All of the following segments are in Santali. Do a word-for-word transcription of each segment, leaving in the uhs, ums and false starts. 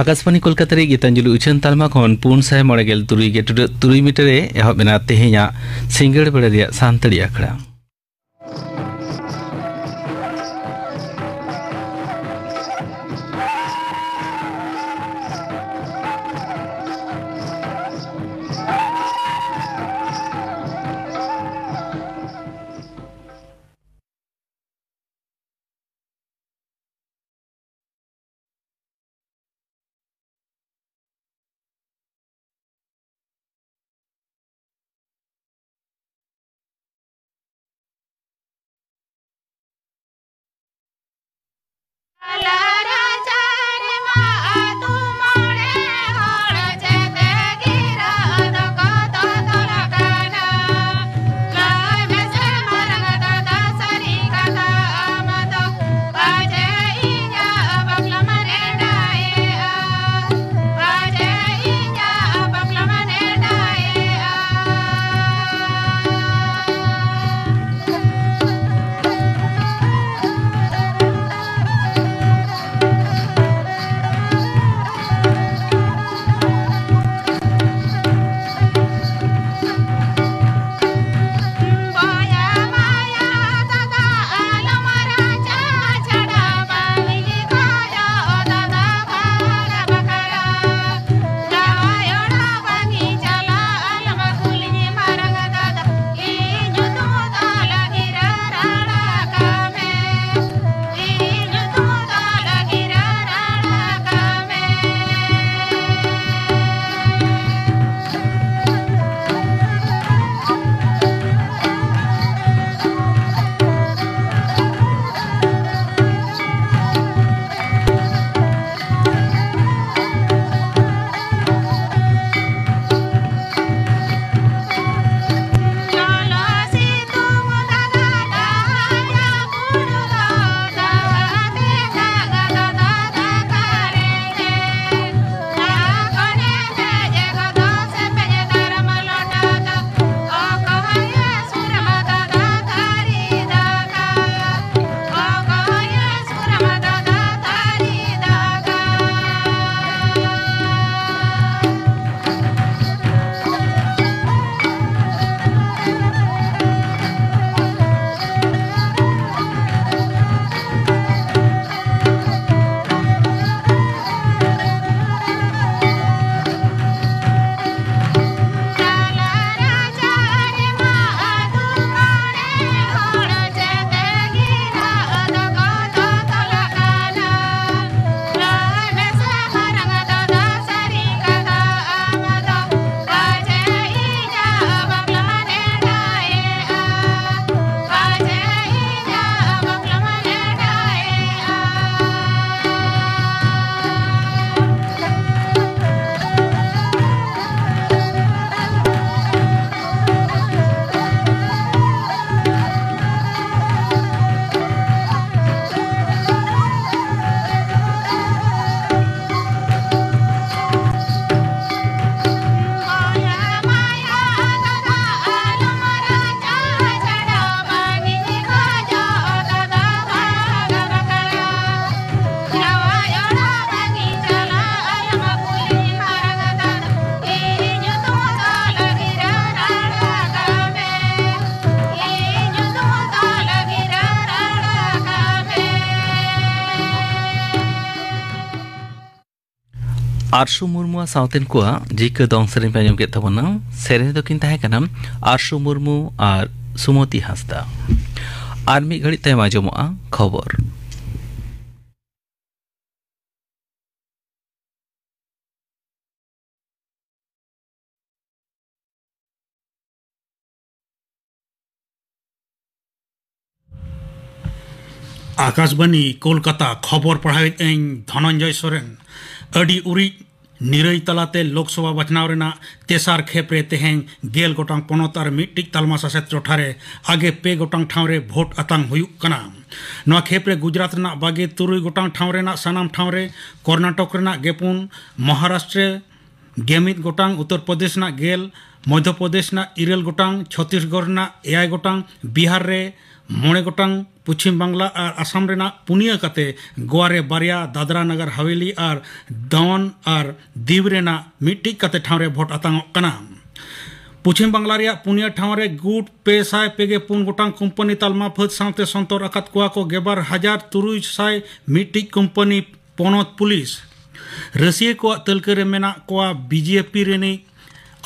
ᱟᱠᱟᱥᱵᱟᱱᱤ ᱠᱳᱞᱠᱟᱛᱟ ᱨᱮ ᱜᱤᱛᱟᱧᱡᱚᱞᱤ ᱩᱪᱷᱟᱹᱱ ᱛᱟᱞᱢᱟ ᱠᱷᱚᱱ ᱯᱩᱱ ᱥᱟᱭ ᱢᱚᱬᱮ ᱜᱮᱞ ᱛᱩᱨᱩᱭ ᱜᱮᱴᱩᱰᱟᱹᱜ ᱛᱩᱨᱩᱭ ᱢᱤᱴᱟᱨ ᱨᱮ ᱮᱦᱚᱵ ᱮᱱᱟ ᱛᱮᱦᱮᱧᱟᱜ ᱥᱤᱸᱜᱟᱹᱲ ᱵᱮᱲᱟ ᱨᱮᱭᱟᱜ ᱥᱟᱱᱛᱟᱲᱤ ᱟᱠᱷᱲᱟ᱾ ᱟᱨᱥᱩ ᱢᱩᱨᱢᱩᱣᱟᱜ ᱥᱟᱶᱛᱮᱱ ᱠᱚᱣᱟᱜ ᱡᱤᱠᱟᱹ ᱫᱚᱝ ᱥᱮᱨᱮᱧ ᱯᱮ ᱟᱸᱡᱚᱢ ᱠᱮᱫ ᱛᱟᱵᱚᱱᱟ᱾ ᱥᱮᱨᱮᱧ ᱫᱚᱠᱤᱱ ᱛᱟᱦᱮᱸ ᱠᱟᱱᱟ ᱟᱨᱥᱩ ᱢᱩᱨᱢᱩ ᱟᱨ ᱥᱩᱢᱚᱛᱤ ᱦᱟᱸᱥᱫᱟ᱾ ᱟᱨ ᱢᱤᱫ ᱜᱷᱟᱹᱲᱤᱡ ᱛᱟᱭᱚᱢ ᱟᱸᱡᱚᱢᱚᱜᱼᱟ ᱠᱷᱚᱵᱚᱨ᱾ ᱟᱠᱟᱥᱵᱟᱱᱤ ᱠᱳᱞᱠᱟᱛᱟ, ᱠᱷᱚᱵᱚᱨ ᱯᱟᱲᱦᱟᱣᱮᱫ ᱟᱹᱧ ᱫᱷᱚᱱᱚᱱᱡᱚᱭ ᱥᱚᱨᱮᱱ᱾ ᱟᱹᱰᱤ ᱩᱨᱤᱡ ᱱᱤᱨᱟᱹᱭ ᱛᱟᱞᱟᱛᱮ ᱞᱳᱠᱥᱚᱵᱷᱟ ᱵᱟᱪᱷᱱᱟᱣ ᱨᱮᱱᱟᱜ ᱛᱮᱥᱟᱨ ᱠᱷᱮᱯ ᱨᱮ ᱛᱮᱦᱮᱧ ᱜᱮᱞ ᱜᱚᱴᱟᱝ ᱯᱚᱱᱚᱛ ᱟᱨ ᱢᱤᱫᱴᱤᱡ ᱛᱟᱞᱢᱟ ᱥᱟᱥᱮᱛ ᱴᱚᱴᱷᱟ ᱨᱮ ᱟᱜᱮ ᱯᱮ ᱜᱚᱴᱟᱝ ᱴᱷᱟᱶ ᱨᱮ ᱵᱷᱳᱴ ᱟᱛᱟᱝ ᱦᱩᱭᱩᱜ ᱠᱟᱱᱟ᱾ ᱱᱚᱣᱟ ᱠᱷᱮᱯ ᱨᱮ ᱜᱩᱡᱽᱨᱟᱴ ᱨᱮᱱᱟᱜ ᱵᱟᱜᱮ ᱛᱩᱨᱩᱭ ᱜᱚᱴᱟᱝ ᱴᱷᱟᱶ ᱨᱮᱱᱟᱜ ᱥᱟᱱᱟᱢ ᱴᱷᱟᱶ ᱨᱮ, ᱠᱚᱨᱱᱟᱴᱚᱠ ᱨᱮᱱᱟᱜ ᱜᱮᱯᱩᱱ, ᱢᱚᱦᱟᱨᱟᱥᱴᱨᱚ ᱜᱮᱢᱤᱫ ᱜᱚᱴᱟᱝ, ᱩᱛᱛᱚᱨ ᱯᱨᱚᱫᱮᱥ ᱨᱮᱱᱟᱜ ᱜᱮᱞ, ᱢᱚᱫᱷᱭᱚ ᱯᱨᱚᱫᱮᱥ ᱨᱮᱱᱟᱜ ᱤᱨᱟᱹᱞ ᱜᱚᱴᱟᱝ, ᱪᱷᱚᱛᱤᱥᱜᱚᱲ ᱨᱮᱱᱟᱜ ᱮᱭᱟᱭ ᱜᱚᱴᱟᱝ, ᱵᱤᱦᱟᱨ ᱨᱮ ᱢᱚᱬᱮ ᱜᱚᱴᱟᱝ, ᱯᱚᱪᱷᱤᱢ ᱵᱟᱝᱞᱟ ᱟᱨ ᱟᱥᱟᱢ ᱨᱮᱱᱟᱜ ᱯᱩᱱᱭᱟᱹ ᱠᱟᱛᱮ, ᱜᱳᱣᱟ ᱨᱮ ᱵᱟᱨᱭᱟ, ᱫᱟᱫᱨᱟ ᱱᱟᱜᱟᱨ ᱦᱟᱵᱷᱮᱞᱤ ᱟᱨ ᱫᱟᱢᱟᱱ ᱟᱨ ᱫᱤᱣ ᱨᱮᱱᱟᱜ ᱢᱤᱫᱴᱤᱡ ᱠᱟᱛᱮ ᱴᱷᱟᱶ ᱨᱮ ᱵᱷᱳᱴ ᱟᱛᱟᱝᱚᱜ ᱠᱟᱱᱟ᱾ ᱯᱚᱪᱷᱤᱢ ᱵᱟᱝᱞᱟ ᱨᱮᱭᱟᱜ ᱯᱩᱱᱭᱟᱹ ᱴᱷᱟᱶ ᱨᱮ ᱜᱩᱴ ᱯᱮ ᱥᱟᱭ ᱯᱮ ᱜᱮ ᱯᱩᱱ ᱜᱚᱴᱟᱝ ᱠᱳᱢᱯᱟᱱᱤ ᱛᱟᱞᱢᱟ ᱯᱷᱟᱹᱫ ᱥᱟᱶᱛᱮ ᱥᱚᱱᱛᱚᱨ ᱟᱠᱟᱫ ᱠᱚᱣᱟ ᱠᱚ ᱜᱮᱞᱵᱟᱨ ᱦᱟᱡᱟᱨ ᱛᱩᱨᱩᱭ ᱥᱟᱭ ᱢᱤᱫᱴᱤᱡ ᱠᱳᱢᱯᱟᱱᱤ ᱯᱚᱱᱚᱛ ᱯᱩᱞᱤᱥ᱾ ᱨᱟᱹᱥᱤᱭᱟᱹ ᱠᱚᱣᱟᱜ ᱛᱟᱹᱞᱠᱟᱹ ᱨᱮ ᱢᱮᱱᱟᱜ ᱠᱚᱣᱟ ᱵᱤᱡᱮᱯᱤ ᱨᱤᱱᱤᱡ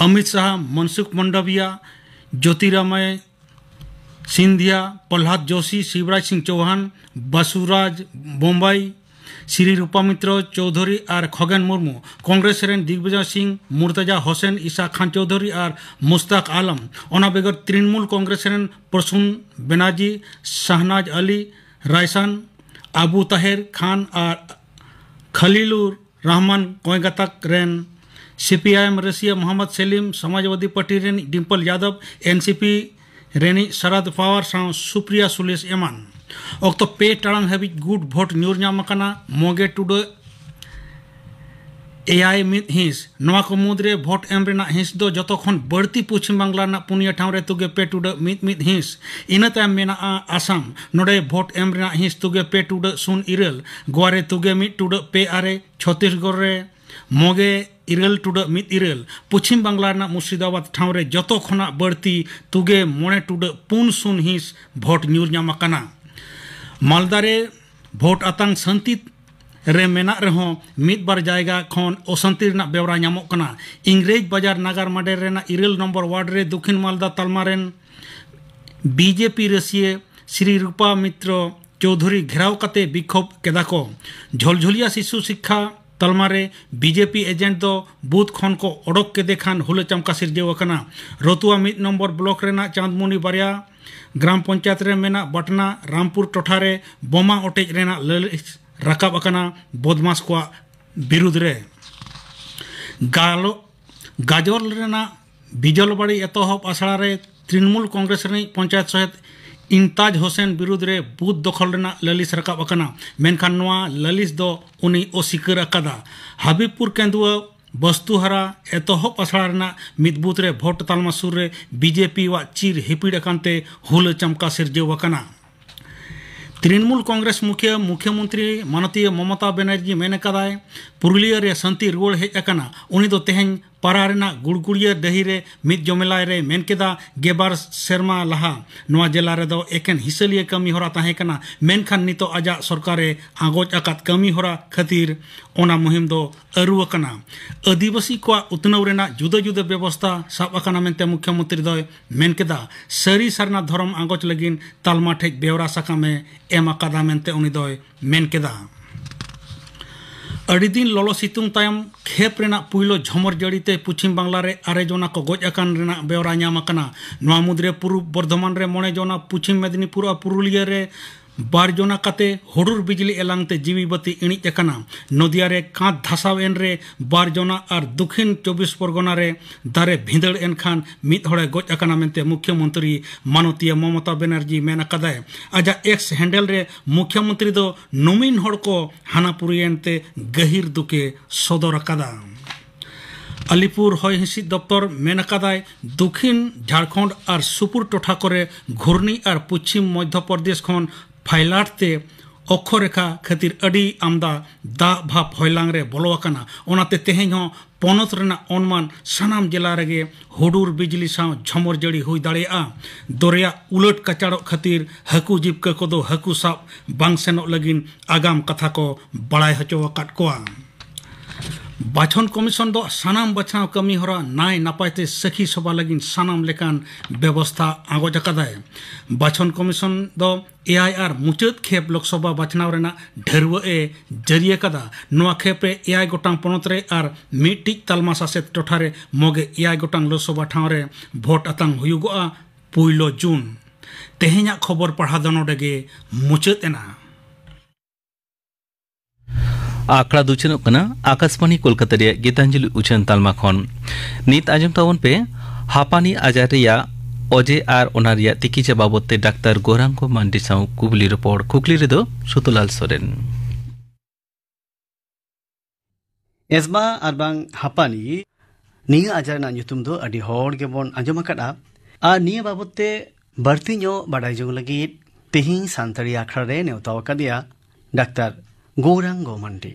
ᱚᱢᱤᱛ ᱥᱟᱦᱟ, ᱢᱚᱱᱥᱩᱠᱷ ᱢᱟᱱᱰᱟᱵᱷᱤᱭᱟ, ᱡᱳᱛᱤᱨᱟᱢᱟᱭ ᱥᱤᱱᱫᱷᱤᱭᱟ, ᱯᱨᱚᱦᱞᱟᱫ ᱡᱳᱥᱤ, ᱥᱤᱵᱨᱟᱡᱽ ᱥᱤᱝ ᱪᱳᱣᱦᱟᱱ, ᱵᱟᱥᱩᱨᱟᱡᱽ ᱵᱳᱢᱵᱟᱭ, ᱥᱨᱤ ᱨᱩᱯᱟᱢᱤᱛᱨᱚ ᱪᱳᱣᱫᱷᱩᱨᱤ ᱟᱨ ᱠᱷᱚᱜᱮᱱ ᱢᱩᱨᱢᱩ᱾ ᱠᱚᱝᱜᱨᱮᱥ ᱨᱮᱱ ᱫᱤᱜᱵᱤᱡᱚᱭ ᱥᱤᱝ, ᱢᱩᱨᱛᱟᱡᱟ ᱦᱳᱥᱮᱱ, ᱤᱥᱟ ᱠᱷᱟᱱ ᱪᱳᱣᱫᱷᱩᱨᱤ ᱟᱨ ᱢᱩᱥᱛᱟᱠ ᱟᱞᱚᱢ᱾ ᱚᱱᱟ ᱵᱮᱜᱚᱨ ᱛᱨᱤᱱᱢᱩᱞ ᱠᱚᱝᱜᱨᱮᱥ ᱨᱮᱱ ᱯᱨᱚᱥᱩᱱ ᱵᱮᱱᱟᱨᱡᱤ, ᱥᱟᱦᱱᱟᱡᱽ ᱟᱞᱤ, ᱨᱟᱭᱥᱟᱱ, ᱟᱵᱩ ᱛᱟᱦᱮᱨ ᱠᱷᱟᱱ ᱟᱨ ᱠᱷᱟᱞᱤᱞᱩᱨ ᱨᱚᱦᱢᱟᱱ ᱠᱚᱭ ᱜᱟᱛᱟᱠ ᱨᱮᱱ, ᱥᱤᱯᱤᱟᱭᱮᱢ ᱨᱟᱹᱥᱤᱭᱟᱹ ᱢᱚᱦᱚᱢᱢᱚᱫᱽ ᱥᱮᱞᱤᱢ, ᱥᱚᱢᱟᱡᱽᱵᱟᱫᱤ ᱯᱟᱨᱴᱤ ᱨᱮᱱ ᱰᱤᱢᱯᱚᱞ ᱭᱟᱫᱚᱵ, ᱮᱱᱥᱤᱯᱤ ᱨᱤᱱᱤᱡ ᱥᱟᱨᱟᱫ ᱯᱟᱣᱟᱨ ᱥᱟᱶ ᱥᱩᱯᱨᱤᱭᱟ ᱥᱩᱞᱮᱥ ᱮᱢᱟᱱ᱾ ᱚᱠᱛᱚ ᱯᱮ ᱴᱟᱲᱟᱝ ᱦᱟᱹᱵᱤᱡ ᱜᱩᱴ ᱵᱷᱳᱴ ᱧᱩᱨ ᱧᱟᱢ ᱟᱠᱟᱱᱟ᱾ ᱢᱚᱜᱮ ᱴᱩᱰᱟᱹᱜ ᱮᱭᱟᱭ ᱢᱤᱫ ᱦᱤᱸᱥ᱾ ᱱᱚᱣᱟ ᱠᱚ ᱢᱩᱫᱽᱨᱮ ᱵᱷᱳᱴ ᱮᱢ ᱨᱮᱱᱟᱜ ᱦᱤᱸᱥ ᱫᱚ ᱡᱚᱛᱚ ᱠᱷᱚᱱ ᱵᱟᱹᱲᱛᱤ ᱯᱚᱪᱷᱤᱢ ᱵᱟᱝᱞᱟ ᱨᱮᱱᱟᱜ ᱯᱩᱱᱭᱟᱹ ᱴᱷᱟᱶ ᱨᱮ ᱛᱩᱜᱮ ᱯᱮ ᱴᱩᱰᱟᱹᱜ ᱢᱤᱫ ᱢᱤᱫ ᱦᱤᱸᱥ᱾ ᱤᱱᱟᱹ ᱛᱟᱭᱚᱢ ᱢᱮᱱᱟᱜᱼᱟ ᱟᱥᱟᱢ᱾ ᱱᱚᱰᱮ ᱵᱷᱳᱴ ᱮᱢ ᱨᱮᱱᱟᱜ ᱦᱤᱸᱥ ᱛᱩᱜᱮ ᱯᱮ ᱴᱩᱰᱟᱹᱜ ᱥᱩᱱ ᱤᱨᱟᱹᱞ, ᱜᱳᱣᱟ ᱨᱮ ᱛᱩᱜᱮ ᱢᱤᱫ ᱴᱩᱰᱟᱹᱜ ᱯᱮ ᱟᱨᱮ, ᱪᱷᱚᱛᱤᱥᱜᱚᱲ ᱨᱮ ᱢᱚᱜᱮ ᱤᱨᱟᱹᱞ ᱴᱩᱰᱟᱹᱜ ᱢᱤᱫ ᱤᱨᱟᱹᱞ, ᱯᱚᱪᱷᱤᱢ ᱵᱟᱝᱞᱟ ᱨᱮᱱᱟᱜ ᱢᱩᱨᱥᱤᱫᱟᱵᱟᱫᱽ ᱴᱷᱟᱶ ᱨᱮ ᱡᱚᱛᱚ ᱠᱷᱚᱱᱟᱜ ᱵᱟᱹᱲᱛᱤ ᱛᱩᱜᱮ ᱢᱚᱬᱮ ᱴᱩᱰᱟᱹᱜ ᱯᱩᱱ ᱥᱩᱱ ᱦᱤᱸᱥ ᱵᱷᱳᱴ ᱧᱩᱨ ᱧᱟᱢ ᱟᱠᱟᱱᱟ᱾ ᱢᱟᱞᱫᱟ ᱨᱮ ᱵᱷᱳᱴ ᱟᱛᱟᱝ ᱥᱟᱹᱱᱛᱤ ᱨᱮ ᱢᱮᱱᱟᱜ ᱨᱮᱦᱚᱸ, ᱢᱤᱫ ᱵᱟᱨ ᱡᱟᱭᱜᱟ ᱠᱷᱚᱱ ᱚᱥᱟᱱᱛᱤ ᱨᱮᱱᱟᱜ ᱵᱮᱣᱨᱟ ᱧᱟᱢᱚᱜ ᱠᱟᱱᱟ᱾ ᱤᱝᱨᱮᱡᱽ ᱵᱟᱡᱟᱨ ᱱᱟᱜᱟᱨ ᱢᱟᱰᱮᱨ ᱨᱮᱱᱟᱜ ᱤᱨᱟᱹᱞ ᱱᱚᱢᱵᱚᱨ ᱣᱟᱨᱰ ᱨᱮ ᱫᱚᱠᱷᱤᱱ ᱢᱟᱞᱫᱟ ᱛᱟᱞᱢᱟ ᱨᱮᱱ ᱵᱤᱡᱮᱯᱤ ᱨᱟᱹᱥᱤᱭᱟᱹ ᱥᱨᱤ ᱨᱩᱯᱟ ᱢᱤᱛᱨᱚ ᱪᱳᱣᱫᱷᱩᱨᱤ ᱜᱷᱮᱨᱟᱣ ᱠᱟᱛᱮ ᱵᱤᱠᱷᱳᱵ ᱠᱮᱫᱟ ᱠᱚ᱾ ᱡᱷᱚᱞᱡᱷᱚᱞᱤᱭᱟ ᱥᱤᱥᱩ ᱥᱤᱠᱠᱷᱟ ᱛᱟᱞᱢᱟ ᱨᱮ ᱵᱤᱡᱮᱯᱤ ᱮᱡᱮᱱᱴ ᱫᱚ ᱵᱩᱛᱷ ᱠᱷᱚᱱ ᱠᱚ ᱚᱰᱚᱠ ᱠᱮᱫᱮ ᱠᱷᱟᱱ ᱦᱩᱞᱟᱹ ᱪᱟᱢᱠᱟ ᱥᱤᱨᱡᱟᱹᱣ ᱟᱠᱟᱱᱟ᱾ ᱨᱚᱛᱩᱣᱟ ᱢᱤᱫ ᱱᱚᱢᱵᱚᱨ ᱵᱞᱚᱠ ᱨᱮᱱᱟᱜ ᱪᱟᱸᱫᱽᱢᱩᱱᱤ ᱵᱟᱨᱭᱟ ᱜᱨᱟᱢ ᱯᱚᱧᱪᱟᱭᱮᱛ ᱨᱮ ᱢᱮᱱᱟᱜ ᱵᱟᱴᱱᱟ ᱨᱟᱢᱯᱩᱨ ᱴᱚᱴᱷᱟ ᱨᱮ ᱵᱳᱢᱟ ᱚᱴᱮᱡ ᱨᱮᱱᱟᱜ ᱞᱟᱹᱞᱤᱥ ᱨᱟᱠᱟᱵ ᱟᱠᱟᱱᱟ ᱵᱚᱫᱢᱟᱥ ᱠᱚᱣᱟᱜ ᱵᱤᱨᱩᱫᱽ ᱨᱮ᱾ ᱜᱟᱞᱚ-, ᱜᱟᱡᱚᱞ ᱨᱮᱱᱟᱜ ᱵᱤᱡᱚᱞᱵᱟᱲᱤ ᱮᱛᱚᱦᱚᱵ ᱟᱥᱲᱟ ᱨᱮ ᱛᱨᱤᱱᱢᱩᱞ ᱠᱚᱝᱜᱨᱮᱥ ᱨᱤᱱᱤᱡ ᱯᱚᱧᱪᱟᱭᱮᱛ ᱥᱚᱦᱮᱫ ᱤᱱᱛᱟᱡᱽ ᱦᱳᱥᱮᱱ ᱵᱤᱨᱩᱫᱽ ᱨᱮ ᱵᱩᱛᱷ ᱫᱚᱠᱷᱚᱞ ᱨᱮᱱᱟᱜ ᱞᱟᱹᱞᱤᱥ ᱨᱟᱠᱟᱵ ᱟᱠᱟᱱᱟ, ᱢᱮᱱᱠᱷᱟᱱ ᱱᱚᱣᱟ ᱞᱟᱹᱞᱤᱥ ᱫᱚ ᱩᱱᱤ ᱚᱥᱤᱠᱟᱹᱨ ᱟᱠᱟᱫᱟ᱾ ᱦᱟᱵᱤᱵᱽᱯᱩᱨ ᱠᱮᱸᱫᱩᱣᱟᱹ ᱵᱚᱥᱛᱩᱦᱟᱨᱟ ᱮᱛᱚᱦᱚᱵ ᱟᱥᱲᱟ ᱨᱮᱱᱟᱜ ᱢᱤᱫ ᱵᱩᱛᱷ ᱨᱮ ᱵᱷᱳᱴ ᱛᱟᱞᱢᱟ ᱥᱩᱨ ᱨᱮ ᱵᱤᱡᱮᱯᱤ ᱣᱟᱜ ᱪᱤᱨ ᱦᱤᱯᱤᱲ ᱟᱠᱟᱱ ᱛᱮ ᱦᱩᱞᱟᱹ ᱪᱟᱢᱠᱟ ᱥᱤᱨᱡᱟᱹᱣ ᱟᱠᱟᱱᱟ᱾ ᱛᱨᱤᱱᱢᱩᱞ ᱠᱚᱝᱜᱨᱮᱥ ᱢᱩᱠᱷᱤᱭᱟᱹ ᱢᱩᱠᱷᱭᱚᱢᱚᱱᱛᱨᱤ ᱢᱟᱱᱚᱛᱤᱭᱟᱹ ᱢᱚᱢᱚᱛᱟ ᱵᱮᱱᱟᱨᱡᱤ ᱢᱮᱱ ᱟᱠᱟᱫᱟᱭ, ᱯᱩᱨᱩᱞᱤᱭᱟᱹ ᱨᱮ ᱥᱟᱱᱛᱤ ᱨᱩᱣᱟᱹᱲ ᱦᱮᱡ ᱟᱠᱟᱱᱟ᱾ ᱩᱱᱤ ᱫᱚ ᱛᱮᱦᱮᱧ ᱯᱟᱨᱟ ᱨᱮᱱᱟᱜ ᱜᱩᱲᱜᱩᱲᱤᱭᱟᱹ ᱰᱟᱹᱦᱤ ᱨᱮ ᱢᱤᱫ ᱡᱚᱢᱮᱞᱟᱭ ᱨᱮ ᱢᱮᱱ ᱠᱮᱫᱟ, ᱜᱮᱵᱟᱨ ᱥᱮᱨᱢᱟ ᱞᱟᱦᱟ ᱱᱚᱣᱟ ᱡᱮᱞᱟ ᱨᱮᱫᱚ ᱮᱠᱮᱱ ᱦᱤᱥᱟᱹᱞᱤᱭᱟᱹ ᱠᱟᱹᱢᱤ ᱦᱚᱨᱟ ᱛᱟᱦᱮᱸ ᱠᱟᱱᱟ, ᱢᱮᱱᱠᱷᱟᱱ ᱱᱤᱛᱚᱜ ᱟᱡᱟᱜ ᱥᱚᱨᱠᱟᱨ ᱮ ᱟᱸᱜᱚᱪ ᱟᱠᱟᱫ ᱠᱟᱹᱢᱤ ᱦᱚᱨᱟ ᱠᱷᱟᱹᱛᱤᱨ ᱚᱱᱟ ᱢᱩᱦᱤᱢ ᱫᱚ ᱟᱹᱨᱩ ᱟᱠᱟᱱᱟ᱾ ᱟᱹᱫᱤᱵᱟᱹᱥᱤ ᱠᱚᱣᱟᱜ ᱩᱛᱱᱟᱹᱣ ᱨᱮᱱᱟᱜ ᱡᱩᱫᱟᱹ ᱡᱩᱫᱟᱹ ᱵᱮᱵᱚᱥᱛᱟ ᱥᱟᱵ ᱟᱠᱟᱱᱟ ᱢᱮᱱᱛᱮ ᱢᱩᱠᱷᱭᱚᱢᱚᱱᱛᱨᱤ ᱫᱚᱭ ᱢᱮᱱ ᱠᱮᱫᱟ᱾ ᱥᱟᱹᱨᱤ ᱥᱟᱨᱱᱟ ᱫᱷᱚᱨᱚᱢ ᱟᱸᱜᱚᱪ ᱞᱟᱹᱜᱤᱫ ᱛᱟᱞᱢᱟ ᱴᱷᱮᱡ ᱵᱮᱣᱨᱟ ᱥᱟᱠᱟᱢ ᱮ ᱮᱢ ᱟᱠᱟᱫᱟ ᱢᱮᱱᱛᱮ ᱩᱱᱤ ᱫᱚᱭ ᱢᱮᱱ ᱠᱮᱫᱟ᱾ ᱟᱹᱰᱤ ᱫᱤᱱ ᱞᱚᱞᱚ ᱥᱤᱛᱩᱝ ᱛᱟᱭᱚᱢ ᱠᱷᱮᱯ ᱨᱮᱱᱟᱜ ᱯᱩᱭᱞᱩ ᱡᱷᱚᱢᱚᱨ ᱡᱟᱹᱲᱤ ᱛᱮ ᱯᱚᱪᱷᱤᱢ ᱵᱟᱝᱞᱟ ᱨᱮ ᱟᱨᱮ ᱡᱚᱱᱟ ᱠᱚ ᱜᱚᱡ ᱟᱠᱟᱱ ᱨᱮᱱᱟᱜ ᱵᱮᱣᱨᱟ ᱧᱟᱢ ᱟᱠᱟᱱᱟ᱾ ᱱᱚᱣᱟ ᱢᱩᱫᱽᱨᱮ ᱯᱩᱨᱩᱵ ᱵᱚᱨᱫᱷᱚᱢᱟᱱ ᱨᱮ ᱢᱚᱬᱮ ᱡᱚᱱᱟ, ᱯᱚᱪᱷᱤᱢ ᱢᱮᱫᱽᱱᱤᱯᱩᱨ ᱟᱨ ᱯᱩᱨᱩᱞᱤᱭᱟᱹ ᱨᱮ ᱵᱟᱨ ᱡᱚᱱᱟ ᱠᱟᱛᱮ ᱦᱩᱰᱩᱨ ᱵᱤᱡᱽᱞᱤ ᱮᱞᱟᱝ ᱛᱮ ᱡᱤᱣᱤ ᱵᱟᱹᱛᱤ ᱤᱬᱤᱡ ᱟᱠᱟᱱᱟ᱾ ᱱᱚᱫᱤᱭᱟ ᱨᱮ ᱠᱟᱸᱛ ᱫᱷᱟᱥᱟᱣ ᱮᱱ ᱨᱮ ᱵᱟᱨ ᱡᱚᱱᱟ ᱟᱨ ᱫᱚᱠᱷᱤᱱ ᱪᱚᱵᱵᱤᱥ ᱯᱚᱨᱜᱚᱱᱟ ᱨᱮ ᱫᱟᱨᱮ ᱵᱷᱤᱸᱫᱟᱹᱲ ᱮᱱ ᱠᱷᱟᱱ ᱢᱤᱫ ᱦᱚᱲᱮ ᱜᱚᱡ ᱟᱠᱟᱱᱟ ᱢᱮᱱᱛᱮ ᱢᱩᱠᱷᱭᱚᱢᱚᱱᱛᱨᱤ ᱢᱟᱱᱚᱛᱤᱭᱟᱹ ᱢᱚᱢᱚᱛᱟ ᱵᱮᱱᱟᱨᱡᱤ ᱢᱮᱱ ᱟᱠᱟᱫᱟᱭ᱾ ᱟᱡᱟᱜ ᱮᱠᱥ ᱦᱮᱱᱰᱮᱞ ᱨᱮ ᱢᱩᱠᱷᱭᱚᱢᱚᱱᱛᱨᱤ ᱫᱚ ᱱᱩᱢᱤᱱ ᱦᱚᱲ ᱠᱚ ᱦᱟᱱᱟ ᱯᱩᱨᱤᱭᱮᱱ ᱛᱮ ᱜᱟᱹᱦᱤᱨ ᱫᱩᱠᱮ ᱥᱚᱫᱚᱨ ᱟᱠᱟᱫᱟ᱾ ᱟᱞᱤᱯᱩᱨ ᱦᱚᱭ ᱦᱤᱸᱥᱤᱫ ᱫᱚᱯᱛᱚᱨ ᱢᱮᱱ ᱟᱠᱟᱫᱟᱭ, ᱫᱚᱠᱷᱤᱱ ᱡᱷᱟᱲᱠᱷᱚᱸᱰ ᱟᱨ ᱥᱩᱯᱩᱨ ᱴᱚᱴᱷᱟ ᱠᱚᱨᱮ ᱜᱷᱩᱨᱱᱤ ᱟᱨ ᱯᱚᱪᱷᱤᱢ ᱢᱚᱫᱷᱭᱚ ᱯᱨᱚᱫᱮᱥ ᱠᱷᱚᱱ ᱯᱷᱟᱭᱞᱟᱴ ᱛᱮ ᱚᱠᱠᱷᱚ ᱨᱮᱠᱷᱟ ᱠᱷᱟᱹᱛᱤᱨ ᱟᱹᱰᱤ ᱟᱢᱫᱟ ᱫᱟᱜ ᱵᱷᱟᱯ ᱦᱚᱭᱞᱟᱝ ᱨᱮ ᱵᱚᱞᱚ ᱟᱠᱟᱱᱟ᱾ ᱚᱱᱟᱛᱮ ᱛᱮᱦᱮᱧ ᱦᱚᱸ ᱯᱚᱱᱚᱛ ᱨᱮᱱᱟᱜ ᱚᱱᱢᱟᱱ ᱥᱟᱱᱟᱢ ᱡᱮᱞᱟ ᱨᱮᱜᱮ ᱦᱩᱰᱩᱨ ᱵᱤᱡᱽᱞᱤ ᱥᱟᱶ ᱡᱷᱚᱢᱚᱨ ᱡᱟᱹᱲᱤ ᱦᱩᱭ ᱫᱟᱲᱮᱭᱟᱜᱼᱟ᱾ ᱫᱚᱨᱭᱟ ᱩᱞᱟᱹᱴ ᱠᱟᱪᱟᱲᱚᱜ ᱠᱷᱟᱹᱛᱤᱨ ᱦᱟᱹᱠᱩ ᱡᱤᱵᱽᱠᱟᱹ ᱠᱚᱫᱚ ᱦᱟᱹᱠᱩ ᱥᱟᱵ ᱵᱟᱝ ᱥᱮᱱᱚᱜ ᱞᱟᱹᱜᱤᱫ ᱟᱜᱟᱢ ᱠᱟᱛᱷᱟ ᱠᱚ ᱵᱟᱲᱟᱭ ᱦᱚᱪᱚ ᱟᱠᱟᱫ ᱠᱚᱣᱟ᱾ ᱵᱟᱪᱷᱚᱱ ᱠᱚᱢᱤᱥᱚᱱ ᱫᱚ ᱥᱟᱱᱟᱢ ᱵᱟᱪᱷᱱᱟᱣ ᱠᱟᱹᱢᱤ ᱦᱚᱨᱟ ᱱᱟᱭ ᱱᱟᱯᱟᱭ ᱛᱮ ᱥᱟᱹᱠᱷᱤ ᱥᱚᱵᱷᱟ ᱞᱟᱹᱜᱤᱫ ᱥᱟᱱᱟᱢ ᱞᱮᱠᱟᱱ ᱵᱮᱵᱚᱥᱛᱷᱟ ᱟᱸᱜᱚᱪ ᱟᱠᱟᱫᱟᱭ᱾ ᱵᱟᱪᱷᱚᱱ ᱠᱚᱢᱤᱥᱚᱱ ᱫᱚ ᱮᱭᱟᱭ ᱟᱨ ᱢᱩᱪᱟᱹᱫ ᱠᱷᱮᱯ ᱞᱳᱠᱥᱚᱵᱷᱟ ᱵᱟᱪᱷᱱᱟᱣ ᱨᱮᱱᱟᱜ ᱰᱷᱟᱹᱨᱣᱟᱹᱜ ᱮ ᱡᱟᱹᱨᱤ ᱟᱠᱟᱫᱟ᱾ ᱱᱚᱣᱟ ᱠᱷᱮᱯ ᱨᱮ ᱮᱭᱟᱭ ᱜᱚᱴᱟᱝ ᱯᱚᱱᱚᱛ ᱨᱮ ᱟᱨ ᱢᱤᱫᱴᱤᱡ ᱛᱟᱞᱢᱟ ᱥᱟᱥᱮᱛ ᱴᱚᱴᱷᱟ ᱨᱮ ᱢᱚᱜᱮ ᱮᱭᱟᱭ ᱜᱚᱴᱟᱝ ᱞᱳᱠᱥᱚᱵᱷᱟ ᱴᱷᱟᱶ ᱨᱮ ᱵᱷᱳᱴ ᱟᱛᱟᱝ ᱦᱩᱭᱩᱜᱚᱜᱼᱟ᱾ ᱯᱩᱭᱞᱩ ᱡᱩᱱ᱾ ᱛᱮᱦᱮᱧᱟᱜ ᱠᱷᱚᱵᱚᱨ ᱯᱟᱲᱦᱟᱣ ᱫᱚ ᱱᱚᱰᱮ ᱜᱮ ᱢᱩᱪᱟᱹᱫ ᱮᱱᱟ᱾ ᱟᱠᱷᱲᱟ ᱫᱚ ᱩᱪᱷᱟᱹᱱᱚᱜ ᱠᱟᱱᱟ ᱟᱠᱟᱥᱵᱟᱬᱤ ᱠᱳᱞᱠᱟᱛᱟ ᱨᱮᱭᱟᱜ ᱜᱤᱛᱟᱧᱡᱚᱞᱤ ᱩᱪᱷᱟᱹᱱ ᱛᱟᱞᱢᱟ ᱠᱷᱚᱱ᱾ ᱱᱤᱛ ᱟᱸᱡᱚᱢ ᱛᱟᱵᱚᱱ ᱯᱮ ᱦᱟᱯᱟᱱᱤ ᱟᱡᱟᱨ ᱨᱮᱭᱟᱜ ᱚᱡᱮ ᱟᱨ ᱚᱱᱟ ᱨᱮᱭᱟᱜ ᱛᱤᱠᱤᱪᱷᱟ ᱵᱟᱵᱚᱛ ᱛᱮ ᱰᱟᱠᱛᱟᱨ ᱜᱳᱨᱟᱝᱜᱚ ᱢᱟᱱᱰᱤ ᱥᱟᱶ ᱠᱩᱠᱞᱤ ᱨᱚᱯᱚᱲ᱾ ᱠᱩᱠᱞᱤ ᱨᱮᱫᱚ ᱥᱩᱛᱚᱞᱟᱞ ᱥᱚᱨᱮᱱ᱾ ᱮᱥᱢᱟ ᱟᱨ ᱵᱟᱝ ᱦᱟᱯᱟᱱᱤ, ᱱᱤᱭᱟᱹ ᱟᱡᱟᱨ ᱨᱮᱱᱟᱜ ᱧᱩᱛᱩᱢ ᱫᱚ ᱟᱹᱰᱤ ᱦᱚᱲ ᱜᱮᱵᱚᱱ ᱟᱸᱡᱚᱢ ᱟᱠᱟᱫᱼᱟ᱾ ᱟᱨ ᱱᱤᱭᱟᱹ ᱵᱟᱵᱚᱛ ᱛᱮ ᱵᱟᱹᱲᱛᱤ ᱧᱚᱜ ᱵᱟᱰᱟᱭ ᱡᱚᱝ ᱞᱟᱹᱜᱤᱫ ᱛᱮᱦᱮᱧ ᱥᱟᱱᱛᱟᱲᱤ ᱟᱠᱷᱲᱟ ᱨᱮ ᱱᱮᱣᱛᱟ ᱟᱠᱟᱫᱮᱭᱟ ᱰᱟᱠᱛᱟᱨ ᱜᱳᱨᱟᱝᱜᱚ ᱢᱟᱱᱰᱤ᱾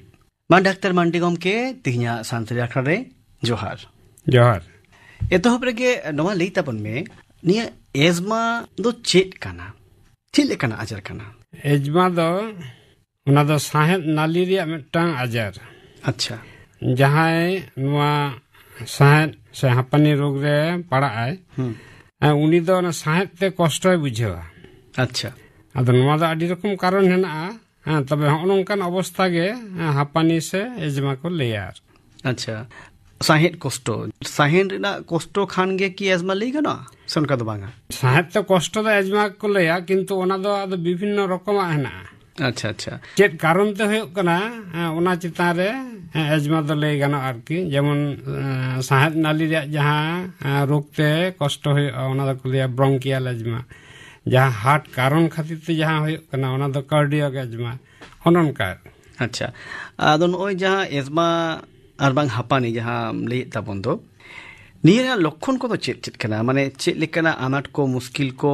ᱢᱟ ᱰᱟᱠᱛᱟᱨ ᱢᱟᱱᱰᱤ ᱜᱚᱢᱠᱮ, ᱛᱮᱦᱮᱧᱟᱜ ᱥᱟᱱᱛᱟᱲᱤ ᱟᱠᱷᱲᱟ ᱨᱮ ᱡᱚᱦᱟᱨ᱾ ᱡᱚᱦᱟᱨ᱾ ᱮᱛᱚᱦᱚᱵ ᱨᱮᱜᱮ ᱱᱚᱣᱟ ᱞᱟᱹᱭ ᱛᱟᱵᱚᱱ ᱢᱮ, ᱱᱤᱭᱟᱹ ᱮᱡᱽᱢᱟ ᱫᱚ ᱪᱮᱫ ᱠᱟᱱᱟ? ᱪᱮᱫ ᱞᱮᱠᱟᱱᱟᱜ ᱟᱡᱟᱨ ᱠᱟᱱᱟ? ᱮᱡᱽᱢᱟ ᱫᱚ, ᱚᱱᱟ ᱫᱚ ᱥᱟᱦᱮᱫ ᱱᱟᱞᱤ ᱨᱮᱭᱟᱜ ᱢᱤᱫᱴᱟᱝ ᱟᱡᱟᱨ᱾ ᱟᱪᱪᱷᱟ᱾ ᱡᱟᱦᱟᱸᱭ ᱱᱚᱣᱟ ᱥᱟᱦᱮᱫ ᱥᱮ ᱦᱟᱸᱯᱟᱱᱤ ᱨᱳᱜᱽ ᱨᱮ ᱯᱟᱲᱟᱜ ᱟᱭ, ᱦᱩᱸ᱾ ᱦᱮᱸ, ᱩᱱᱤ ᱫᱚ ᱚᱱᱟ ᱥᱟᱦᱮᱫ ᱛᱮ ᱠᱚᱥᱴᱚᱭ ᱵᱩᱡᱷᱟᱹᱣᱟ᱾ ᱟᱪᱪᱷᱟ᱾ ᱟᱫᱚ ᱱᱚᱣᱟ ᱫᱚ ᱟᱹᱰᱤ ᱨᱚᱠᱚᱢ ᱠᱟᱨᱚᱱ ᱦᱮᱱᱟᱜᱼᱟ᱾ ᱦᱮᱸ, ᱛᱚᱵᱮ ᱦᱚᱸᱜᱼᱚ ᱱᱚᱝᱠᱟᱱ ᱚᱵᱚᱥᱛᱷᱟ ᱜᱮ, ᱦᱮᱸ, ᱦᱟᱸᱯᱟᱱᱤ ᱥᱮ ᱮᱡᱽᱢᱟ ᱠᱚ ᱞᱟᱹᱭᱟ ᱟᱨ᱾ ᱟᱪᱪᱷᱟ, ᱥᱟᱦᱮᱫ ᱠᱚᱥᱴᱚ, ᱥᱟᱦᱮᱫ ᱨᱮᱱᱟᱜ ᱠᱚᱥᱴᱚ ᱠᱷᱟᱱ ᱜᱮ ᱠᱤ ᱮᱡᱽᱢᱟ ᱞᱟᱹᱭ ᱜᱟᱱᱚᱜᱼᱟ, ᱥᱮ ᱚᱱᱠᱟ ᱫᱚ ᱵᱟᱝᱟ? ᱥᱟᱦᱮᱫ ᱛᱮ ᱠᱚᱥᱴᱚ ᱫᱚ ᱮᱡᱽᱢᱟ ᱠᱚ ᱞᱟᱹᱭᱟ, ᱠᱤᱱᱛᱩ ᱚᱱᱟ ᱫᱚ ᱟᱫᱚ ᱵᱤᱵᱷᱤᱱᱱᱚ ᱨᱚᱠᱚᱢᱟᱜ ᱦᱮᱱᱟᱜᱼᱟ᱾ ᱟᱪᱪᱷᱟ, ᱟᱪᱪᱷᱟ᱾ ᱪᱮᱫ ᱠᱟᱨᱚᱱ ᱛᱮ ᱦᱩᱭᱩᱜ ᱠᱟᱱᱟ, ᱦᱮᱸ, ᱚᱱᱟ ᱪᱮᱛᱟᱱ ᱨᱮ, ᱦᱮᱸ, ᱮᱡᱽᱢᱟ ᱫᱚ ᱞᱟᱹᱭ ᱜᱟᱱᱚᱜᱼᱟ ᱟᱨᱠᱤ᱾ ᱡᱮᱢᱚᱱ, ᱮᱸ, ᱥᱟᱦᱮᱫ ᱱᱟᱞᱤ ᱨᱮᱭᱟᱜ ᱡᱟᱦᱟᱸ, ᱮᱸ, ᱨᱳᱜᱽ ᱛᱮ ᱠᱚᱥᱴᱚ ᱦᱩᱭᱩᱜᱼᱟ, ᱚᱱᱟ ᱫᱚᱠᱚ ᱞᱟᱹᱭᱟ ᱵᱨᱚᱝᱠᱤᱭᱟᱞ ᱮᱡᱽᱢᱟ᱾ ᱡᱟᱦᱟᱸ ᱦᱟᱨᱴ ᱠᱟᱨᱚᱱ ᱠᱷᱟᱹᱛᱤᱨ ᱛᱮ ᱡᱟᱦᱟᱸ ᱦᱩᱭᱩᱜ ᱠᱟᱱᱟ, ᱚᱱᱟ ᱫᱚ ᱠᱟᱨᱰᱤᱭᱟᱠ ᱮᱡᱽᱢᱟ, ᱚᱱᱮ ᱚᱱᱠᱟ᱾ ᱟᱪᱪᱷᱟ, ᱟᱫᱚ ᱱᱚᱜᱼᱚᱭ ᱡᱟᱦᱟᱸ ᱮᱡᱽᱢᱟ ᱟᱨ ᱵᱟᱝ ᱦᱟᱸᱯᱟᱱᱤ ᱡᱟᱦᱟᱸ ᱞᱟᱹᱭᱮᱫ ᱛᱟᱵᱚᱱ ᱫᱚ, ᱱᱤᱭᱟᱹ ᱨᱮᱱᱟᱜ ᱞᱚᱠᱠᱷᱚᱱ ᱠᱚᱫᱚ ᱪᱮᱫ ᱪᱮᱫ ᱠᱟᱱᱟ? ᱢᱟᱱᱮ ᱪᱮᱫ ᱞᱮᱠᱟᱱᱟᱜ ᱟᱱᱟᱴ ᱠᱚ, ᱢᱩᱥᱠᱤᱞ ᱠᱚ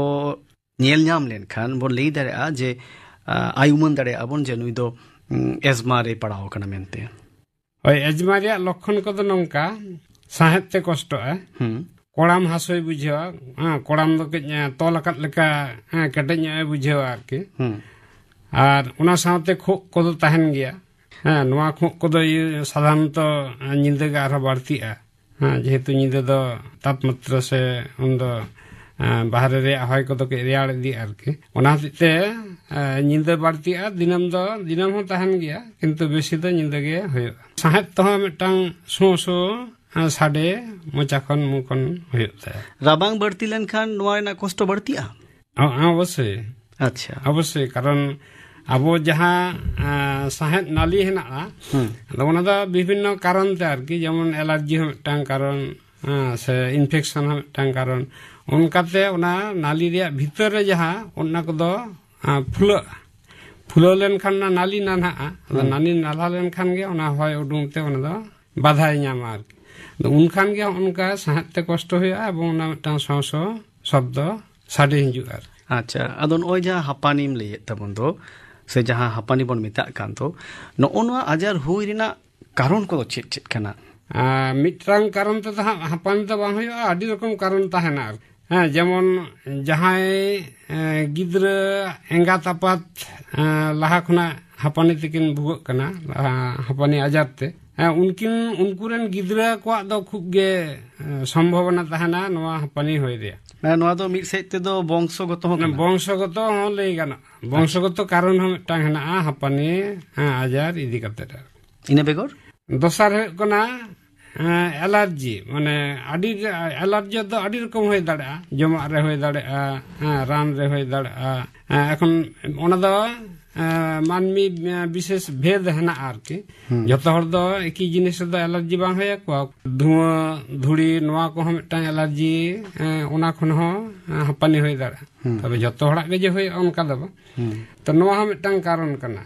ᱧᱮᱞ ᱧᱟᱢ ᱞᱮᱱᱠᱷᱟᱱ ᱵᱚᱱ ᱞᱟᱹᱭ ᱫᱟᱲᱮᱭᱟᱜᱼᱟ ᱡᱮ, ᱟ, ᱟᱭ ᱩᱢᱟᱹᱱ ᱫᱟᱲᱮᱭᱟᱜᱼᱟ ᱵᱚᱱ ᱡᱮ ᱱᱩᱭ ᱫᱚ, ᱩᱢ, ᱮᱡᱽᱢᱟ ᱨᱮᱭ ᱯᱟᱲᱟᱣ ᱟᱠᱟᱱᱟ ᱢᱮᱱᱛᱮ? ᱦᱳᱭ, ᱮᱡᱽᱢᱟ ᱨᱮᱭᱟᱜ ᱞᱚᱠᱠᱷᱚᱱ ᱠᱚᱫᱚ ᱱᱚᱝᱠᱟ: ᱥᱟᱦᱮᱫ ᱛᱮ ᱠᱚᱥᱴᱚᱜᱼᱟ, ᱦᱩᱸ᱾ ᱠᱚᱲᱟᱢ ᱦᱟᱹᱥᱩᱭ ᱵᱩᱡᱷᱟᱹᱣᱟ, ᱦᱮᱸ, ᱠᱚᱲᱟᱢ ᱫᱚ ᱠᱟᱹᱡ, ᱮ, ᱛᱚᱞ ᱟᱠᱟᱫ ᱞᱮᱠᱟ, ᱦᱮᱸ, ᱠᱮᱴᱮᱡ ᱧᱚᱜ ᱮ ᱵᱩᱡᱷᱟᱹᱣᱟ ᱟᱨᱠᱤ᱾ ᱦᱩᱸ᱾ ᱟᱨ ᱚᱱᱟ ᱥᱟᱶᱛᱮ ᱠᱷᱩᱜ ᱠᱚᱫᱚ ᱛᱟᱦᱮᱱ ᱜᱮᱭᱟ᱾ ᱦᱮᱸ, ᱱᱚᱣᱟ ᱠᱷᱩᱜ ᱠᱚᱫᱚ ᱤᱭᱟᱹ ᱥᱟᱫᱷᱟᱨᱚᱱᱛᱚ ᱧᱤᱫᱟᱹ ᱜᱮ ᱟᱨᱦᱚᱸ ᱵᱟᱹᱲᱛᱤᱜᱼᱟ᱾ ᱦᱮᱸ, ᱡᱮᱦᱮᱛᱩ ᱧᱤᱫᱟᱹ ᱫᱚ ᱛᱟᱯᱢᱟᱛᱨᱟ ᱥᱮ ᱩᱱᱫᱚ, ᱮ, ᱵᱟᱦᱨᱮ ᱨᱮᱭᱟᱜ ᱦᱚᱭ ᱠᱚᱫᱚ ᱠᱟᱹᱡ ᱨᱮᱭᱟᱲ ᱤᱫᱤᱜᱼᱟ ᱟᱨᱠᱤ᱾ ᱚᱱᱟ ᱦᱚᱛᱮᱡ ᱛᱮ, ᱮ, ᱧᱤᱫᱟᱹ ᱵᱟᱹᱲᱛᱤᱜᱼᱟ᱾ ᱫᱤᱱᱟᱹᱢ ᱫᱚ, ᱫᱤᱱᱟᱹᱢ ᱦᱚᱸ ᱛᱟᱦᱮᱱ ᱜᱮᱭᱟ, ᱠᱤᱱᱛᱩ ᱵᱮᱥᱤ ᱫᱚ ᱧᱤᱫᱟᱹ ᱜᱮ ᱦᱩᱭᱩᱜᱼᱟ᱾ ᱥᱟᱦᱮᱫ ᱛᱮᱦᱚᱸ ᱢᱤᱫᱴᱟᱝ ᱥᱩᱸ ᱥᱩᱸ, ᱮ, ᱥᱟᱰᱮ ᱢᱚᱪᱟ ᱠᱷᱚᱱ ᱢᱩ ᱠᱷᱚᱱ ᱦᱩᱭᱩᱜ ᱛᱟᱭᱟ᱾ ᱨᱟᱵᱟᱝ ᱵᱟᱹᱲᱛᱤ ᱞᱮᱱᱠᱷᱟᱱ ᱱᱚᱣᱟ ᱨᱮᱱᱟᱜ ᱠᱚᱥᱴᱚ ᱵᱟᱹᱲᱛᱤᱜᱼᱟ? ᱦᱚᱸ, ᱦᱚᱸ, ᱚᱵᱚᱥᱥᱳᱭ᱾ ᱟᱪᱪᱷᱟ᱾ ᱚᱵᱚᱥᱥᱳᱭ, ᱠᱟᱨᱚᱱ ᱟᱵᱚ ᱡᱟᱦᱟᱸ, ᱮ, ᱥᱟᱦᱮᱫ ᱱᱟᱞᱤ ᱦᱮᱱᱟᱜᱼᱟ, ᱦᱩᱸ᱾ ᱟᱫᱚ ᱚᱱᱟ ᱫᱚ ᱵᱤᱵᱷᱤᱱᱱᱚ ᱠᱟᱨᱚᱱ ᱛᱮ ᱟᱨᱠᱤ, ᱡᱮᱢᱚᱱ ᱮᱞᱟᱨᱡᱤ ᱦᱚᱸ ᱢᱤᱫᱴᱟᱝ ᱠᱟᱨᱚᱱ, ᱦᱮᱸ, ᱥᱮ ᱤᱱᱯᱷᱮᱠᱥᱚᱱ ᱦᱚᱸ ᱢᱤᱫᱴᱟᱝ ᱠᱟᱨᱚᱱ᱾ ᱚᱱᱠᱟᱛᱮ ᱚᱱᱟ ᱱᱟᱞᱤ ᱨᱮᱭᱟᱜ ᱵᱷᱤᱛᱟᱹᱨ ᱨᱮ ᱡᱟᱦᱟᱸ, ᱚᱱᱟ ᱠᱚᱫᱚ, ᱟ, ᱯᱷᱩᱞᱟᱹᱜᱼᱟ᱾ ᱯᱷᱩᱞᱟᱹᱣ ᱞᱮᱱᱠᱷᱟᱱ ᱚᱱᱟ ᱱᱟᱞᱤ ᱱᱟᱱᱦᱟᱜᱼᱟ᱾ ᱟᱫᱚ ᱦᱩᱸ᱾ ᱱᱟᱞᱤ ᱱᱟᱞᱦᱟ ᱞᱮᱱᱠᱷᱟᱱ ᱜᱮ ᱚᱱᱟ ᱦᱚᱭ ᱩᱰᱩᱝ ᱛᱮ ᱚᱱᱟ ᱫᱚ ᱵᱟᱫᱷᱟᱭ ᱧᱟᱢᱟ ᱟᱨᱠᱤ᱾ ᱟᱫᱚ ᱩᱱᱠᱷᱟᱱ ᱜᱮ ᱚᱱᱠᱟ ᱥᱟᱦᱮᱫ ᱛᱮ ᱠᱚᱥᱴᱚ ᱦᱩᱭᱩᱜᱼᱟ ᱮᱵᱚᱝ ᱚᱱᱟ ᱢᱤᱫᱴᱟᱝ ᱥᱚᱸ ᱥᱚᱸ ᱥᱚᱵᱫᱚ ᱥᱟᱰᱮ ᱦᱤᱡᱩᱜᱼᱟ ᱟᱨᱠᱤ᱾ ᱟᱪᱪᱷᱟ, ᱟᱫᱚ ᱱᱚᱜᱼᱚᱭ ᱡᱟᱦᱟᱸ ᱦᱟᱯᱟᱱᱤᱢ ᱞᱟᱹᱭᱮᱫ ᱛᱟᱵᱚᱱ ᱫᱚ, ᱥᱮ ᱡᱟᱦᱟᱸ ᱦᱟᱯᱟᱱᱤ ᱵᱚᱱ ᱢᱮᱛᱟᱜ ᱠᱟᱱ ᱫᱚ, ᱱᱚᱜᱼᱚ ᱱᱚᱣᱟ ᱟᱡᱟᱨ ᱦᱩᱭ ᱨᱮᱱᱟᱜ ᱠᱟᱨᱚᱱ ᱠᱚᱫᱚ ᱪᱮᱫ ᱪᱮᱫ ᱠᱟᱱᱟ? ᱟᱨ ᱢᱤᱫᱴᱟᱝ ᱠᱟᱨᱚᱱ ᱛᱮᱫᱚ ᱦᱟᱸᱜ ᱦᱟᱯᱟᱱᱤ ᱫᱚ ᱵᱟᱝ ᱦᱩᱭᱩᱜᱼᱟ, ᱟᱹᱰᱤ ᱨᱚᱠᱚᱢ ᱠᱟᱨᱚᱱ ᱛᱟᱦᱮᱱᱟ ᱟᱨᱠᱤ᱾ ᱦᱮᱸ, ᱡᱮᱢᱚᱱ ᱡᱟᱦᱟᱸᱭ, ᱮ, ᱜᱤᱫᱽᱨᱟᱹ ᱮᱸᱜᱟᱛ ᱟᱯᱟᱛ, ᱮ, ᱞᱟᱦᱟ ᱠᱷᱚᱱᱟᱜ ᱦᱟᱯᱟᱱᱤ ᱛᱮᱠᱤᱱ ᱵᱷᱩᱜᱟᱹᱜ ᱠᱟᱱᱟ, ᱞᱟᱦᱟ ᱦᱟᱯᱟᱱᱤ ᱟᱡᱟᱨ ᱛᱮ, ᱦᱮᱸ, ᱩᱱᱠᱤᱱ, ᱩᱱᱠᱩ ᱨᱮᱱ ᱜᱤᱫᱽᱨᱟᱹ ᱠᱚᱣᱟᱜ ᱫᱚ ᱠᱷᱩᱵ ᱜᱮ, ᱮ, ᱥᱚᱢᱵᱷᱚᱵᱚᱱᱟ ᱛᱟᱦᱮᱱᱟ ᱱᱚᱣᱟ ᱦᱟᱯᱟᱱᱤ ᱦᱩᱭ ᱨᱮᱭᱟᱜ᱾ ᱢᱟᱱᱮ ᱱᱚᱣᱟ ᱫᱚ ᱢᱤᱫ ᱥᱮᱫ ᱛᱮᱫᱚ ᱵᱚᱝᱥᱚᱜᱚᱛᱚ ᱦᱚᱸ ᱠᱟᱱᱟ? ᱵᱚᱝᱥᱚᱜᱚᱛᱚ ᱦᱚᱸ ᱞᱟᱹᱭ ᱜᱟᱱᱚᱜᱼᱟ, ᱵᱚᱝᱥᱚᱜᱚᱛᱚ ᱠᱟᱨᱚᱱ ᱦᱚᱸ ᱢᱤᱫᱴᱟᱝ ᱦᱮᱱᱟᱜᱼᱟ ᱦᱟᱯᱟᱱᱤ, ᱦᱮᱸ, ᱟᱡᱟᱨ ᱤᱫᱤ ᱠᱟᱛᱮ᱾ ᱤᱱᱟᱹ ᱵᱮᱜᱚᱨ? ᱫᱚᱥᱟᱨ ᱦᱩᱭᱩᱜ ᱠᱟᱱᱟ, ᱮᱸ, ᱮᱞᱟᱨᱡᱤ᱾ ᱢᱟᱱᱮ ᱟᱹᱰᱤ, ᱮᱞᱟᱨᱡᱤ ᱫᱚ ᱟᱹᱰᱤ ᱨᱚᱠᱚᱢ ᱦᱩᱭ ᱫᱟᱲᱮᱭᱟᱜᱼᱟ, ᱡᱚᱢᱟᱜ ᱨᱮ ᱦᱩᱭ ᱫᱟᱲᱮᱭᱟᱜᱼᱟ, ᱦᱮᱸ, ᱨᱟᱱ ᱨᱮ ᱦᱩᱭ ᱫᱟᱲᱮᱭᱟᱜᱼᱟ᱾ ᱦᱮᱸ, ᱮᱠᱷᱚᱱ ᱚᱱᱟ ᱫᱚ, ᱮᱸ, ᱢᱟᱹᱱᱢᱤ, ᱮᱸ, ᱵᱤᱥᱮᱥ ᱵᱷᱮᱫ ᱦᱮᱱᱟᱜᱼᱟ ᱟᱨᱠᱤ᱾ ᱦᱩᱸ᱾ ᱡᱚᱛᱚ ᱦᱚᱲ ᱫᱚ ᱮᱠᱤ ᱡᱤᱱᱤᱥ ᱨᱮᱫᱚ ᱮᱞᱟᱨᱡᱤ ᱵᱟᱝ ᱦᱩᱭ ᱟᱠᱚᱣᱟ᱾ ᱫᱷᱩᱣᱟᱹ, ᱫᱷᱩᱲᱤ, ᱱᱚᱣᱟ ᱠᱚᱦᱚᱸ ᱢᱤᱫᱴᱟᱝ ᱮᱞᱟᱨᱡᱤ, ᱮᱸ, ᱚᱱᱟ ᱠᱷᱚᱱ ᱦᱚᱸ, ᱮᱸ, ᱦᱟᱹᱯᱟᱹᱱᱤ ᱦᱩᱭ ᱫᱟᱲᱮᱭᱟᱜᱼᱟ᱾ ᱦᱩᱸ᱾ ᱛᱚᱵᱮ ᱡᱚᱛᱚ ᱦᱚᱲᱟᱜ ᱜᱮ ᱡᱮ ᱦᱩᱭᱩᱜᱼᱟ ᱚᱱᱠᱟ ᱫᱚ ᱵᱟᱝ᱾ ᱦᱩᱸ᱾ ᱛᱚ ᱱᱚᱣᱟ ᱦᱚᱸ ᱢᱤᱫᱴᱟᱝ ᱠᱟᱨᱚᱱ ᱠᱟᱱᱟ᱾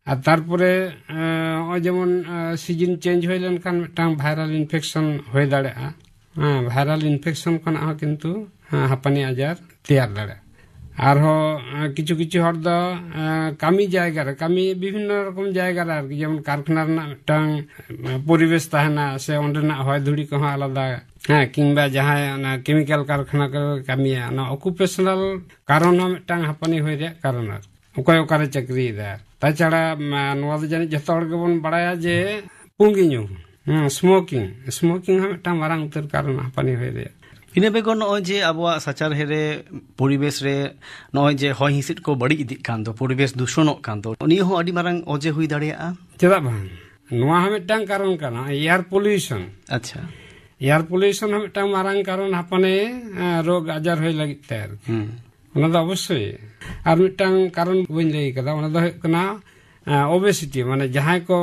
ᱟᱨ ᱛᱟᱨᱯᱚᱨᱮ, ᱮᱸ, ᱱᱚᱜᱼᱚᱭ ᱡᱮᱢᱚᱱ, ᱮᱸ, ᱥᱤᱡᱤᱱ ᱪᱮᱧᱡᱽ ᱦᱩᱭ ᱞᱮᱱᱠᱷᱟᱱ ᱢᱤᱫᱴᱟᱝ ᱵᱷᱟᱭᱨᱟᱞ ᱤᱱᱯᱷᱮᱠᱥᱚᱱ ᱦᱩᱭ ᱫᱟᱲᱮᱭᱟᱜᱼᱟ᱾ ᱦᱮᱸ, ᱵᱷᱟᱭᱨᱟᱞ ᱤᱱᱯᱷᱮᱠᱥᱚᱱ ᱠᱷᱚᱱᱟᱜ ᱦᱚᱸ ᱠᱤᱱᱛᱩ, ᱦᱮᱸ, ᱦᱟᱹᱯᱟᱹᱱᱤ ᱟᱡᱟᱨ ᱛᱮᱭᱟᱨ ᱫᱟᱲᱮᱭᱟᱜᱼᱟ᱾ ᱟᱨᱦᱚᱸ ᱠᱤᱪᱷᱩ ᱠᱤᱪᱷᱩ ᱦᱚᱲ ᱫᱚ ᱠᱟᱹᱢᱤ ᱡᱟᱭᱜᱟ ᱨᱮ, ᱠᱟᱹᱢᱤ ᱵᱤᱵᱷᱤᱱᱱᱚ ᱨᱚᱠᱚᱢ ᱡᱟᱭᱜᱟ ᱨᱮ ᱟᱨᱠᱤ, ᱡᱮᱢᱚᱱ ᱠᱟᱨᱠᱷᱟᱱᱟ ᱨᱮᱱᱟᱜ ᱢᱤᱫᱴᱟᱝ ᱯᱚᱨᱤᱵᱮᱥ ᱛᱟᱦᱮᱱᱟ, ᱥᱮ ᱚᱸᱰᱮᱱᱟᱜ ᱦᱚᱭ ᱫᱷᱩᱲᱤ ᱠᱚᱦᱚᱸ ᱟᱞᱟᱫᱟ᱾ ᱦᱮᱸ, ᱠᱤᱝᱵᱟ ᱡᱟᱦᱟᱸᱭ ᱚᱱᱟ ᱠᱮᱢᱤᱠᱮᱞ ᱠᱟᱨᱠᱷᱟᱱᱟ ᱠᱚᱨᱮ ᱠᱟᱹᱢᱤᱭᱟ, ᱚᱱᱟ ᱚᱠᱩᱯᱮᱥᱚᱱᱟᱞ ᱠᱟᱨᱚᱱ ᱦᱚᱸ ᱢᱤᱫᱴᱟᱝ ᱦᱟᱹᱯᱟᱹᱱᱤ ᱦᱩᱭ ᱨᱮᱭᱟᱜ ᱠᱟᱨᱚᱱ ᱟᱨ ᱚᱠᱚᱭ ᱚᱠᱟᱨᱮ ᱪᱟᱹᱠᱨᱤᱭᱮᱫᱟ᱾ ᱛᱟᱪᱷᱟᱲᱟ ᱱᱚᱣᱟ ᱫᱚ ᱡᱟᱹᱱᱤᱡ ᱡᱚᱛᱚ ᱦᱚᱲ ᱜᱮᱵᱚᱱ ᱵᱟᱲᱟᱭᱟ ᱡᱮ ᱯᱩᱸᱜᱤ ᱧᱩ, ᱦᱮᱸ, ᱥᱢᱳᱠᱤᱝ᱾ ᱥᱢᱳᱠᱤᱝ ᱦᱚᱸ ᱢᱤᱫᱴᱟᱝ ᱢᱟᱨᱟᱝ ᱩᱛᱟᱹᱨ ᱠᱟᱨᱚᱱ ᱦᱟᱹᱯᱟᱹᱱᱤ ᱦᱩᱭ ᱨᱮᱭᱟᱜ᱾ ᱤᱱᱟᱹ ᱵᱮᱜᱚᱨ ᱱᱚᱜᱼᱚᱭ ᱡᱮ ᱟᱵᱚᱣᱟᱜ ᱥᱟᱪᱟᱨᱦᱮ ᱨᱮ, ᱯᱚᱨᱤᱵᱮᱥ ᱨᱮ ᱱᱚᱜᱼᱚᱭ ᱡᱮ ᱦᱚᱭ ᱦᱤᱸᱥᱤᱫ ᱠᱚ ᱵᱟᱹᱲᱤᱡ ᱤᱫᱤᱜ ᱠᱟᱱ ᱫᱚ, ᱯᱚᱨᱤᱵᱮᱥ ᱫᱩᱥᱚᱱᱚᱜ ᱠᱟᱱ ᱫᱚ, ᱱᱤᱭᱟᱹ ᱦᱚᱸ ᱟᱹᱰᱤ ᱢᱟᱨᱟᱝ ᱚᱡᱮ ᱦᱩᱭ ᱫᱟᱲᱮᱭᱟᱜᱼᱟ᱾ ᱪᱮᱫᱟᱜ ᱵᱟᱝ? ᱱᱚᱣᱟ ᱦᱚᱸ ᱢᱤᱫᱴᱟᱝ ᱠᱟᱨᱚᱱ ᱠᱟᱱᱟ, ᱮᱭᱟᱨ ᱯᱚᱞᱤᱭᱩᱥᱚᱱ᱾ ᱟᱪᱪᱷᱟ᱾ ᱮᱭᱟᱨ ᱯᱚᱞᱤᱭᱩᱥᱚᱱ ᱦᱚᱸ ᱢᱤᱫᱴᱟᱝ ᱢᱟᱨᱟᱝ ᱠᱟᱨᱚᱱ ᱦᱟᱹᱯᱟᱹᱱᱤ, ᱮᱸ, ᱨᱳᱜᱽ ᱟᱡᱟᱨ ᱦᱩᱭ ᱞᱟᱹᱜᱤᱫ ᱛᱮ ᱟᱨᱠᱤ᱾ ᱦᱩᱸ᱾ ᱚᱱᱟ ᱫᱚ ᱚᱵᱚᱥᱥᱳᱭ᱾ ᱟᱨ ᱢᱤᱫᱴᱟᱝ ᱠᱟᱨᱚᱱ ᱵᱟᱹᱧ ᱞᱟᱹᱭ ᱠᱟᱫᱟ, ᱚᱱᱟ ᱫᱚ ᱦᱩᱭᱩᱜ ᱠᱟᱱᱟ ᱳᱵᱮᱥᱤᱴᱤ, ᱢᱟᱱᱮ ᱡᱟᱦᱟᱸᱭ ᱠᱚ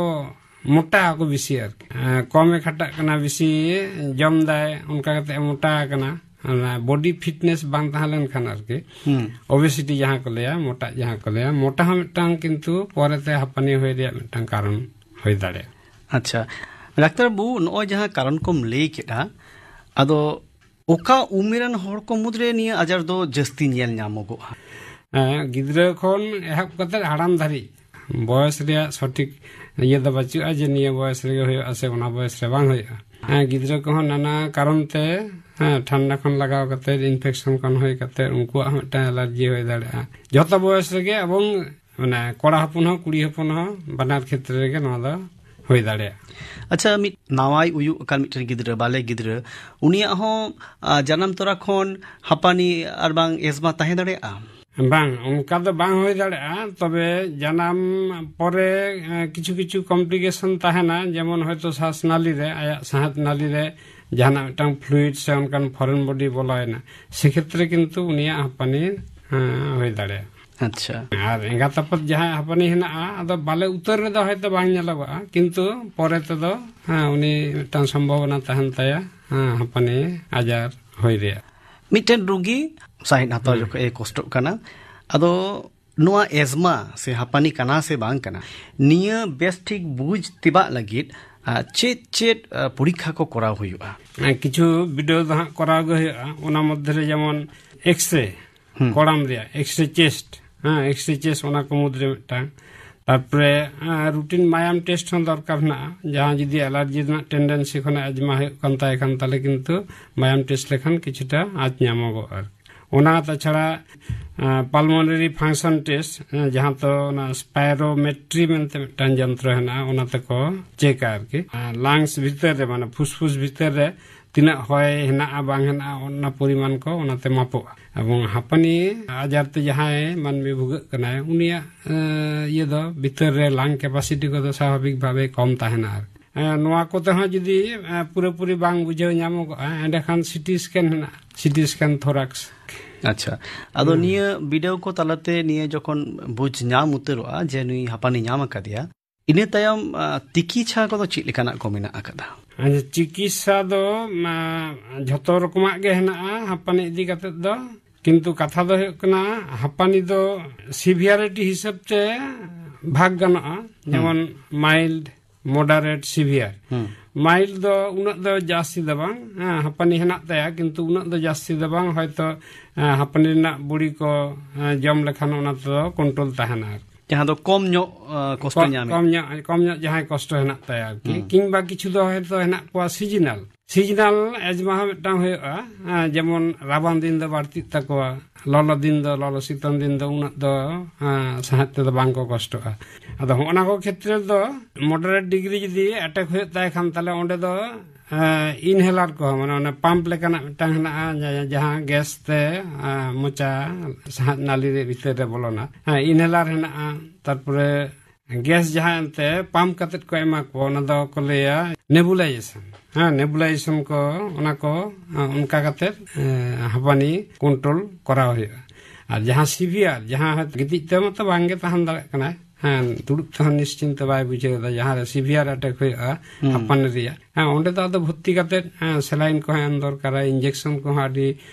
ᱢᱚᱴᱟ ᱟᱠᱚ ᱵᱮᱥᱤ ᱟᱨᱠᱤ, ᱮᱸ, ᱠᱚᱢᱮ ᱠᱷᱟᱴᱟᱜ ᱠᱟᱱᱟ, ᱵᱮᱥᱤ ᱡᱚᱢ ᱫᱟᱭ, ᱚᱱᱠᱟ ᱠᱟᱛᱮ ᱢᱚᱴᱟ ᱟᱠᱟᱱᱟ᱾ ᱚᱱᱟ ᱵᱚᱰᱤ ᱯᱷᱤᱴᱱᱮᱥ ᱵᱟᱝ ᱛᱟᱦᱮᱸ ᱞᱮᱱᱠᱷᱟᱱ ᱟᱨᱠᱤ, ᱦᱩᱸ᱾ ᱳᱵᱮᱥᱤᱴᱤ ᱡᱟᱦᱟᱸ ᱠᱚ ᱞᱟᱹᱭᱟ, ᱢᱚᱴᱟ ᱡᱟᱦᱟᱸ ᱠᱚ ᱞᱟᱹᱭᱟ, ᱢᱚᱴᱟ ᱦᱚᱸ ᱢᱤᱫᱴᱟᱝ ᱠᱤᱱᱛᱩ ᱯᱚᱨᱮᱛᱮ ᱦᱟᱹᱯᱟᱹᱱᱤ ᱦᱩᱭ ᱨᱮᱭᱟᱜ ᱢᱤᱫᱴᱟᱝ ᱠᱟᱨᱚᱱ ᱦᱩᱭ ᱫᱟᱲᱮᱭᱟᱜᱼᱟ᱾ ᱟᱪᱪᱷᱟ, ᱰᱟᱠᱛᱟᱨ ᱵᱟᱹᱵᱩ, ᱱᱚᱜᱼᱚᱭ ᱡᱟᱦᱟᱸ ᱠᱟᱨᱚᱱ ᱠᱚᱢ ᱞᱟᱹᱭ ᱠᱮᱫᱟ, ᱟᱫᱚ ᱚᱠᱟ ᱩᱢᱮᱨᱟᱱ ᱦᱚᱲ ᱠᱚ ᱢᱩᱫᱽᱨᱮ ᱱᱤᱭᱟᱹ ᱟᱡᱟᱨ ᱫᱚ ᱡᱟᱹᱥᱛᱤ ᱧᱮᱞ ᱧᱟᱢᱚᱜᱚᱜᱼᱟ? ᱦᱮᱸ, ᱜᱤᱫᱽᱨᱟᱹ ᱠᱷᱚᱱ ᱮᱦᱚᱵ ᱠᱟᱛᱮ ᱦᱟᱲᱟᱢ ᱫᱷᱟᱹᱨᱤᱡ ᱵᱚᱭᱚᱥ ᱨᱮᱭᱟᱜ ᱥᱚᱴᱷᱤᱠ ᱤᱭᱟᱹ ᱫᱚ ᱵᱟᱹᱪᱩᱜᱼᱟ ᱡᱮ ᱱᱤᱭᱟᱹ ᱵᱚᱭᱚᱥ ᱨᱮᱜᱮ ᱦᱩᱭᱩᱜᱼᱟ ᱥᱮ ᱚᱱᱟ ᱵᱚᱭᱚᱥ ᱨᱮ ᱵᱟᱝ ᱦᱩᱭᱩᱜᱼᱟ᱾ ᱦᱮᱸ, ᱜᱤᱫᱽᱨᱟᱹ ᱠᱚᱦᱚᱸ ᱱᱟᱱᱟ ᱠᱟᱨᱚᱱ ᱛᱮ, ᱦᱮᱸ, ᱴᱷᱟᱱᱰᱟ ᱠᱷᱚᱱ ᱞᱟᱜᱟᱣ ᱠᱟᱛᱮ, ᱤᱱᱯᱷᱮᱠᱥᱚᱱ ᱠᱷᱚᱱ ᱦᱩᱭ ᱠᱟᱛᱮ ᱩᱱᱠᱩᱣᱟᱜ ᱦᱚᱸ ᱢᱤᱫᱴᱟᱝ ᱮᱞᱟᱨᱡᱤ ᱦᱩᱭ ᱫᱟᱲᱮᱭᱟᱜᱼᱟ᱾ ᱡᱚᱛᱚ ᱵᱚᱭᱚᱥ ᱨᱮᱜᱮ ᱮᱵᱚᱝ, ᱢᱟᱱᱮ, ᱠᱚᱲᱟ ᱦᱚᱯᱚᱱ ᱦᱚᱸ ᱠᱩᱲᱤ ᱦᱚᱯᱚᱱ ᱦᱚᱸ ᱵᱟᱱᱟᱨ ᱠᱷᱮᱛᱨᱮ ᱨᱮᱜᱮ ᱱᱚᱣᱟ ᱫᱚ ᱦᱩᱭ ᱫᱟᱲᱮᱭᱟᱜᱼᱟ᱾ ᱟᱪᱪᱷᱟ, ᱢᱤᱫ ᱱᱟᱣᱟᱭ ᱩᱭᱩᱜ ᱟᱠᱟᱱ ᱢᱤᱫᱴᱮᱱ ᱜᱤᱫᱽᱨᱟᱹ, ᱵᱟᱞᱮ ᱜᱤᱫᱽᱨᱟᱹ, ᱩᱱᱤᱭᱟᱜ ᱦᱚᱸ, ᱟ, ᱡᱟᱱᱟᱢ ᱛᱚᱨᱟ ᱠᱷᱚᱱ ᱦᱟᱹᱯᱟᱹᱱᱤ ᱟᱨ ᱵᱟᱝ ᱮᱥᱢᱟ ᱛᱟᱦᱮᱸ ᱫᱟᱲᱮᱭᱟᱜᱼᱟ? ᱵᱟᱝ, ᱚᱱᱠᱟ ᱫᱚ ᱵᱟᱝ ᱦᱩᱭ ᱫᱟᱲᱮᱭᱟᱜᱼᱟ᱾ ᱛᱚᱵᱮ ᱡᱟᱱᱟᱢ ᱯᱚᱨᱮ, ᱮ, ᱠᱤᱪᱷᱩ ᱠᱤᱪᱷᱩ ᱠᱚᱢᱯᱞᱤᱠᱮᱥᱚᱱ ᱛᱟᱦᱮᱱᱟ, ᱡᱮᱢᱚᱱ ᱦᱚᱭᱛᱳ ᱥᱟᱥ ᱱᱟᱞᱤ ᱨᱮ, ᱟᱭᱟᱜ ᱥᱟᱦᱮᱫ ᱱᱟᱞᱤ ᱨᱮ ᱡᱟᱦᱟᱱᱟᱜ ᱢᱤᱫᱴᱟᱝ ᱯᱷᱞᱩᱭᱤᱰ ᱥᱮ ᱚᱱᱠᱟᱱ ᱯᱷᱚᱨᱮᱱ ᱵᱚᱰᱤ ᱵᱚᱞᱚᱭᱮᱱᱟ, ᱥᱮᱠᱷᱮᱛᱨᱮ ᱠᱤᱱᱛᱩ ᱩᱱᱤᱭᱟᱜ ᱦᱟᱹᱯᱟᱹᱱᱤ, ᱮ, ᱦᱩᱭ ᱫᱟᱲᱮᱭᱟᱜᱼᱟ᱾ ᱟᱪᱪᱷᱟ᱾ ᱟᱨ ᱮᱸᱜᱟᱛ ᱟᱯᱟᱛ ᱡᱟᱦᱟᱸᱭ ᱦᱟᱹᱯᱟᱹᱱᱤ ᱦᱮᱱᱟᱜᱼᱟ, ᱟᱫᱚ ᱵᱟᱞᱮ ᱩᱛᱟᱹᱨ ᱨᱮᱫᱚ ᱦᱚᱭᱛᱳ ᱵᱟᱝ ᱧᱮᱞᱚᱜᱚᱜᱼᱟ, ᱠᱤᱱᱛᱩ ᱯᱚᱨᱮ ᱛᱮᱫᱚ, ᱦᱮᱸ, ᱩᱱᱤ ᱢᱤᱫᱴᱟᱝ ᱥᱚᱢᱵᱷᱚᱵᱚᱱᱟ ᱛᱟᱦᱮᱱ ᱛᱟᱭᱟ, ᱦᱮᱸ, ᱦᱟᱹᱯᱟᱹᱱᱤ ᱟᱡᱟᱨ ᱦᱩᱭ ᱨᱮᱭᱟᱜ᱾ ᱢᱤᱫᱴᱮᱱ ᱨᱩᱜᱤ ᱥᱟᱸᱦᱮᱫ ᱦᱟᱛᱟᱣ ᱦᱩᱸ᱾ ᱡᱚᱠᱷᱚᱱ ᱮ ᱠᱚᱥᱴᱚᱜ ᱠᱟᱱᱟ, ᱟᱫᱚ ᱱᱚᱣᱟ ᱮᱥᱢᱟ ᱥᱮ ᱦᱟᱹᱯᱟᱹᱱᱤ ᱠᱟᱱᱟ ᱥᱮ ᱵᱟᱝ ᱠᱟᱱᱟ, ᱱᱤᱭᱟᱹ ᱵᱮᱥ ᱴᱷᱤᱠ ᱵᱩᱡᱽ ᱛᱮᱵᱟᱜ ᱞᱟᱹᱜᱤᱫ, ᱟ, ᱪᱮᱫ ᱪᱮᱫ, ᱟ, ᱯᱚᱨᱤᱠᱠᱷᱟ ᱠᱚ ᱠᱚᱨᱟᱣ ᱦᱩᱭᱩᱜᱼᱟ? ᱦᱮᱸ, ᱠᱤᱪᱷᱩ ᱵᱤᱰᱟᱹᱣ ᱫᱚ ᱦᱟᱸᱜ ᱠᱚᱨᱟᱣ ᱜᱮ ᱦᱩᱭᱩᱜᱼᱟ᱾ ᱚᱱᱟ ᱢᱚᱫᱽᱫᱷᱮ ᱨᱮ ᱡᱮᱢᱚᱱ ᱮᱠᱥᱨᱮ, ᱦᱩᱸ᱾ ᱠᱚᱲᱟᱢ ᱨᱮᱭᱟᱜ ᱮᱠᱥᱨᱮ ᱪᱮᱥᱴ, ᱦᱮᱸ, ᱮᱠᱥᱨᱮ ᱪᱮᱥᱴ, ᱚᱱᱟ ᱠᱚ ᱢᱩᱫᱽᱨᱮ ᱢᱤᱫᱴᱟᱝ᱾ ᱛᱟᱨᱯᱚᱨᱮ ᱨᱩᱴᱤᱱ ᱢᱟᱭᱟᱢ ᱴᱮᱥᱴ ᱦᱚᱸ ᱫᱚᱨᱠᱟᱨ ᱦᱮᱱᱟᱜᱼᱟ᱾ ᱡᱟᱦᱟᱸ ᱡᱩᱫᱤ ᱮᱞᱟᱨᱡᱤ ᱨᱮᱱᱟᱜ ᱴᱮᱱᱰᱮᱱᱥᱤ ᱠᱷᱚᱱᱟᱜ ᱮᱡᱽᱢᱟ ᱦᱩᱭᱩᱜ ᱠᱟᱱ ᱛᱟᱭ ᱠᱷᱟᱱ, ᱛᱟᱦᱚᱞᱮ ᱠᱤᱱᱛᱩ ᱢᱟᱭᱟᱢ ᱴᱮᱥᱴ ᱞᱮᱠᱷᱟᱱ ᱠᱤᱪᱷᱩᱴᱟ ᱟᱸᱪ ᱧᱟᱢᱚᱜᱚᱜᱼᱟ ᱟᱨᱠᱤ᱾ ᱚᱱᱟ ᱛᱟᱪᱷᱟᱲᱟ ᱯᱟᱞᱢᱳᱱᱟᱨᱤ ᱯᱷᱟᱝᱥᱚᱱ ᱴᱮᱥᱴ, ᱡᱟᱦᱟᱸ ᱫᱚ ᱚᱱᱟ ᱥᱯᱟᱭᱨᱳᱢᱮᱴᱨᱤ ᱢᱮᱱᱛᱮ ᱢᱤᱫᱴᱟᱝ ᱡᱚᱱᱛᱨᱚ ᱦᱮᱱᱟᱜᱼᱟ, ᱚᱱᱟ ᱛᱮᱠᱚ ᱪᱮᱠᱟ ᱟᱨᱠᱤ᱾ ᱞᱟᱝᱥ ᱵᱷᱤᱛᱟᱹᱨ ᱨᱮ, ᱢᱟᱱᱮ ᱯᱷᱩᱥᱯᱷᱩᱥ ᱵᱷᱤᱛᱟᱹᱨ ᱨᱮ ᱛᱤᱱᱟᱹᱜ ᱦᱚᱭ ᱦᱮᱱᱟᱜᱼᱟ ᱵᱟᱝ ᱦᱮᱱᱟᱜᱼᱟ, ᱚᱱᱟ ᱯᱚᱨᱤᱢᱟᱱ ᱠᱚ ᱚᱱᱟᱛᱮ ᱢᱟᱯᱚᱜᱼᱟ᱾ ᱮᱵᱚᱝ ᱦᱟᱯᱟᱱᱤ ᱟᱡᱟᱨ ᱛᱮ ᱡᱟᱦᱟᱸᱭ ᱢᱟᱹᱱᱢᱤ ᱵᱷᱩᱜᱟᱹᱜ ᱠᱟᱱᱟᱭ, ᱩᱱᱤᱭᱟᱜ ᱮ, ᱤᱭᱟᱹ ᱫᱚ, ᱵᱷᱤᱛᱟᱹᱨ ᱨᱮ ᱞᱟᱝ ᱠᱮᱯᱟᱥᱤᱴᱤ ᱠᱚᱫᱚ ᱥᱟᱵᱷᱟᱵᱤᱠ ᱵᱷᱟᱵᱮ ᱠᱚᱢ ᱛᱟᱦᱮᱱᱟ ᱟᱨ ᱮ, ᱱᱚᱣᱟ ᱠᱚᱛᱮ ᱦᱚᱸ ᱡᱩᱫᱤ ᱮ, ᱯᱩᱨᱟᱹᱯᱩᱨᱤ ᱵᱟᱝ ᱵᱩᱡᱷᱟᱹᱣ ᱧᱟᱢᱚᱜᱚᱜᱼᱟ, ᱮᱸᱰᱮᱠᱷᱟᱱ ᱥᱤᱴᱤ ᱥᱠᱮᱱ ᱦᱮᱱᱟᱜᱼᱟ, ᱥᱤᱴᱤ ᱥᱠᱮᱱ ᱛᱷᱚᱨᱟᱠᱥ᱾ ᱟᱪᱪᱷᱟ, ᱟᱫᱚ ᱦᱮᱸ᱾ ᱱᱤᱭᱟᱹ ᱵᱤᱰᱟᱹᱣ ᱠᱚ ᱛᱟᱞᱟᱛᱮ ᱱᱤᱭᱟᱹ ᱡᱚᱠᱷᱚᱱ ᱵᱩᱡᱽ ᱧᱟᱢ ᱩᱛᱟᱹᱨᱚᱜᱼᱟ ᱡᱮ ᱱᱩᱭ ᱦᱟᱯᱟᱱᱤ ᱧᱟᱢ ᱟᱠᱟᱫᱮᱭᱟ, ᱤᱱᱟᱹ ᱛᱟᱭᱚᱢ ᱟ, ᱛᱤᱠᱤᱪᱷᱟ ᱠᱚᱫᱚ ᱪᱮᱫ ᱞᱮᱠᱟᱱᱟᱜ ᱠᱚ ᱢᱮᱱᱟᱜ ᱟᱠᱟᱫᱟ? ᱟᱪᱪᱷᱟ, ᱪᱤᱠᱤᱛᱥᱟ ᱫᱚ ᱢᱟ, ᱡᱷᱚᱛᱚ ᱨᱚᱠᱚᱢᱟᱜ ᱜᱮ ᱦᱮᱱᱟᱜᱼᱟ ᱦᱟᱯᱟᱱᱤ ᱤᱫᱤ ᱠᱟᱛᱮᱫ ᱫᱚ, ᱠᱤᱱᱛᱩ ᱠᱟᱛᱷᱟ ᱫᱚ ᱦᱩᱭᱩᱜ ᱠᱟᱱᱟ ᱦᱟᱯᱟᱱᱤ ᱫᱚ ᱥᱤᱵᱷᱤᱭᱟᱨᱤᱴᱤ ᱦᱤᱥᱟᱹᱵ ᱛᱮ ᱵᱷᱟᱜᱽ ᱜᱟᱱᱚᱜᱼᱟ, ᱡᱮᱢᱚᱱ ᱢᱟᱭᱤᱞᱰ, ᱢᱚᱰᱟᱨᱮᱴ, ᱥᱤᱵᱷᱤᱭᱟᱨ᱾ ᱦᱩᱸ᱾ ᱢᱟᱭᱤᱞᱰ ᱫᱚ ᱩᱱᱟᱹᱜ ᱫᱚ ᱡᱟᱹᱥᱛᱤ ᱫᱚ ᱵᱟᱝ, ᱦᱮᱸ, ᱦᱟᱯᱟᱱᱤ ᱦᱮᱱᱟᱜ ᱛᱟᱭᱟ, ᱠᱤᱱᱛᱩ ᱩᱱᱟᱹᱜ ᱫᱚ ᱡᱟᱹᱥᱛᱤ ᱫᱚ ᱵᱟᱝ, ᱦᱚᱭᱛᱚ ᱮ, ᱦᱟᱯᱟᱱᱤ ᱨᱮᱱᱟᱜ ᱵᱩᱲᱤ ᱠᱚ ᱮ, ᱡᱚᱢ ᱞᱮᱠᱷᱟᱱ ᱚᱱᱟ ᱛᱮᱫᱚ ᱠᱚᱱᱴᱨᱳᱞ ᱛᱟᱦᱮᱱᱟ ᱟᱨᱠᱤ᱾ ᱡᱟᱦᱟᱸ ᱫᱚ ᱠᱚᱢ ᱧᱚᱜ, ᱟ, ᱠᱚᱥᱴᱚ ᱠᱚ-, ᱧᱟᱢᱮᱫ᱾ ᱠᱚᱢ ᱧᱚᱜ, ᱠᱚᱢ ᱧᱚᱜ ᱡᱟᱦᱟᱸᱭ ᱠᱚᱥᱴᱚ ᱦᱮᱱᱟᱜ ᱛᱟᱭᱟ ᱟᱨᱠᱤ᱾ ᱦᱩᱸ᱾ ᱠᱤᱝᱵᱟ ᱠᱤᱪᱷᱩ ᱫᱚ ᱦᱚᱭᱛᱚ ᱦᱮᱱᱟᱜ ᱠᱚᱣᱟ ᱥᱤᱡᱤᱱᱟᱞ, ᱥᱤᱡᱤᱱᱟᱞ ᱮᱡᱽᱢᱟ ᱦᱚᱸ ᱢᱤᱫᱴᱟᱝ ᱦᱩᱭᱩᱜᱼᱟ᱾ ᱮ, ᱡᱮᱢᱚᱱ ᱨᱟᱵᱟᱝ ᱫᱤᱱ ᱫᱚ ᱵᱟᱹᱲᱛᱤᱜ ᱛᱟᱠᱚᱣᱟ, ᱞᱚᱞᱚ ᱫᱤᱱ ᱫᱚ, ᱞᱚᱞᱚ ᱥᱤᱛᱩᱝ ᱫᱤᱱ ᱫᱚ ᱩᱱᱟᱹᱜ ᱫᱚ ᱮ, ᱥᱟᱦᱮᱫ ᱛᱮᱫᱚ ᱵᱟᱝ ᱠᱚ ᱠᱚᱥᱴᱚᱜᱼᱟ᱾ ᱟᱫᱚ ᱦᱚᱸᱜᱼᱚ ᱱᱟ ᱠᱚ ᱠᱷᱮᱛᱨᱮ ᱫᱚ ᱢᱚᱰᱟᱨᱮᱴ ᱰᱤᱜᱽᱨᱤ ᱡᱩᱫᱤ ᱮᱴᱮᱠ ᱦᱩᱭᱩᱜ ᱛᱟᱭ ᱠᱷᱟᱱ, ᱛᱟᱦᱞᱮ ᱚᱸᱰᱮ ᱫᱚ ᱤᱱᱦᱮᱞᱟᱨ ᱠᱚ, ᱢᱟᱱᱮ ᱚᱱᱮ ᱯᱟᱢᱯ ᱞᱮᱠᱟᱱᱟᱜ ᱢᱤᱫᱴᱟᱝ ᱦᱮᱱᱟᱜᱼᱟ, ᱡᱟ-, ᱡᱟᱦᱟᱸ ᱜᱮᱥ ᱛᱮ ᱮ, ᱢᱚᱪᱟ ᱥᱟᱦᱟᱫ ᱱᱟᱞᱤ ᱨᱮ ᱵᱷᱤᱛᱟᱹᱨ ᱨᱮ ᱵᱚᱞᱚᱱᱟ᱾ ᱦᱮᱸ, ᱤᱱᱦᱮᱞᱟᱨ ᱦᱮᱱᱟᱜᱼᱟ᱾ ᱛᱟᱨᱯᱚᱨᱮ ᱜᱮᱥ ᱡᱟᱦᱟᱸ ᱮᱱᱛᱮ ᱯᱟᱢᱯ ᱠᱟᱛᱮᱫ ᱠᱚ ᱮᱢᱟ ᱠᱚ, ᱚᱱᱟ ᱫᱚ ᱠᱚ ᱞᱟᱹᱭᱟ ᱱᱮᱵᱩᱞᱟᱭᱡᱮᱥᱚᱱ᱾ ᱦᱮᱸ, ᱱᱮᱵᱩᱞᱟᱭᱡᱮᱥᱚᱱ ᱠᱚ, ᱚᱱᱟ ᱠᱚ ᱮ, ᱚᱱᱠᱟ ᱠᱟᱛᱮᱫ ᱮ, ᱦᱟᱯᱟᱱᱤ ᱠᱚᱱᱴᱨᱳᱞ ᱠᱚᱨᱟᱣ ᱦᱩᱭᱩᱜᱼᱟ᱾ ᱟᱨ ᱡᱟᱦᱟᱸ ᱥᱤᱵᱷᱤᱭᱟᱨ, ᱡᱟᱦᱟᱸ ᱦᱚᱭᱛᱳ ᱜᱤᱛᱤᱡ ᱛᱮ ᱢᱟᱛᱚ ᱵᱟᱝ ᱜᱮ ᱛᱟᱦᱮᱱ ᱫᱟᱲᱮᱭᱟᱜ ᱠᱟᱱᱟᱭ, ᱦᱮᱸ, ᱫᱩᱲᱩᱵ ᱛᱮᱦᱚᱸ ᱱᱤᱥᱪᱤᱱᱛᱚ ᱵᱟᱭ ᱵᱩᱡᱷᱟᱹᱣ ᱮᱫᱟ, ᱡᱟᱦᱟᱸ ᱨᱮ ᱥᱤᱵᱷᱤᱭᱟᱨ ᱮᱴᱮᱠ ᱦᱩᱭᱩᱜᱼᱟ ᱦᱩᱸ᱾ ᱦᱟᱯᱟᱱᱤ ᱨᱮᱭᱟᱜ, ᱦᱮᱸ, ᱚᱸᱰᱮ ᱫᱚ ᱟᱫᱚ ᱵᱷᱚᱨᱛᱤ ᱠᱟᱛᱮᱫ, ᱦᱮᱸ, ᱥᱮᱞᱟᱭᱤᱱ ᱠᱚᱦᱚᱸ ᱮᱢ ᱫᱚᱨᱠᱟᱨᱟ, ᱤᱧᱡᱮᱠᱥᱚᱱ ᱠᱚᱦᱚᱸ ᱟᱹᱰᱤ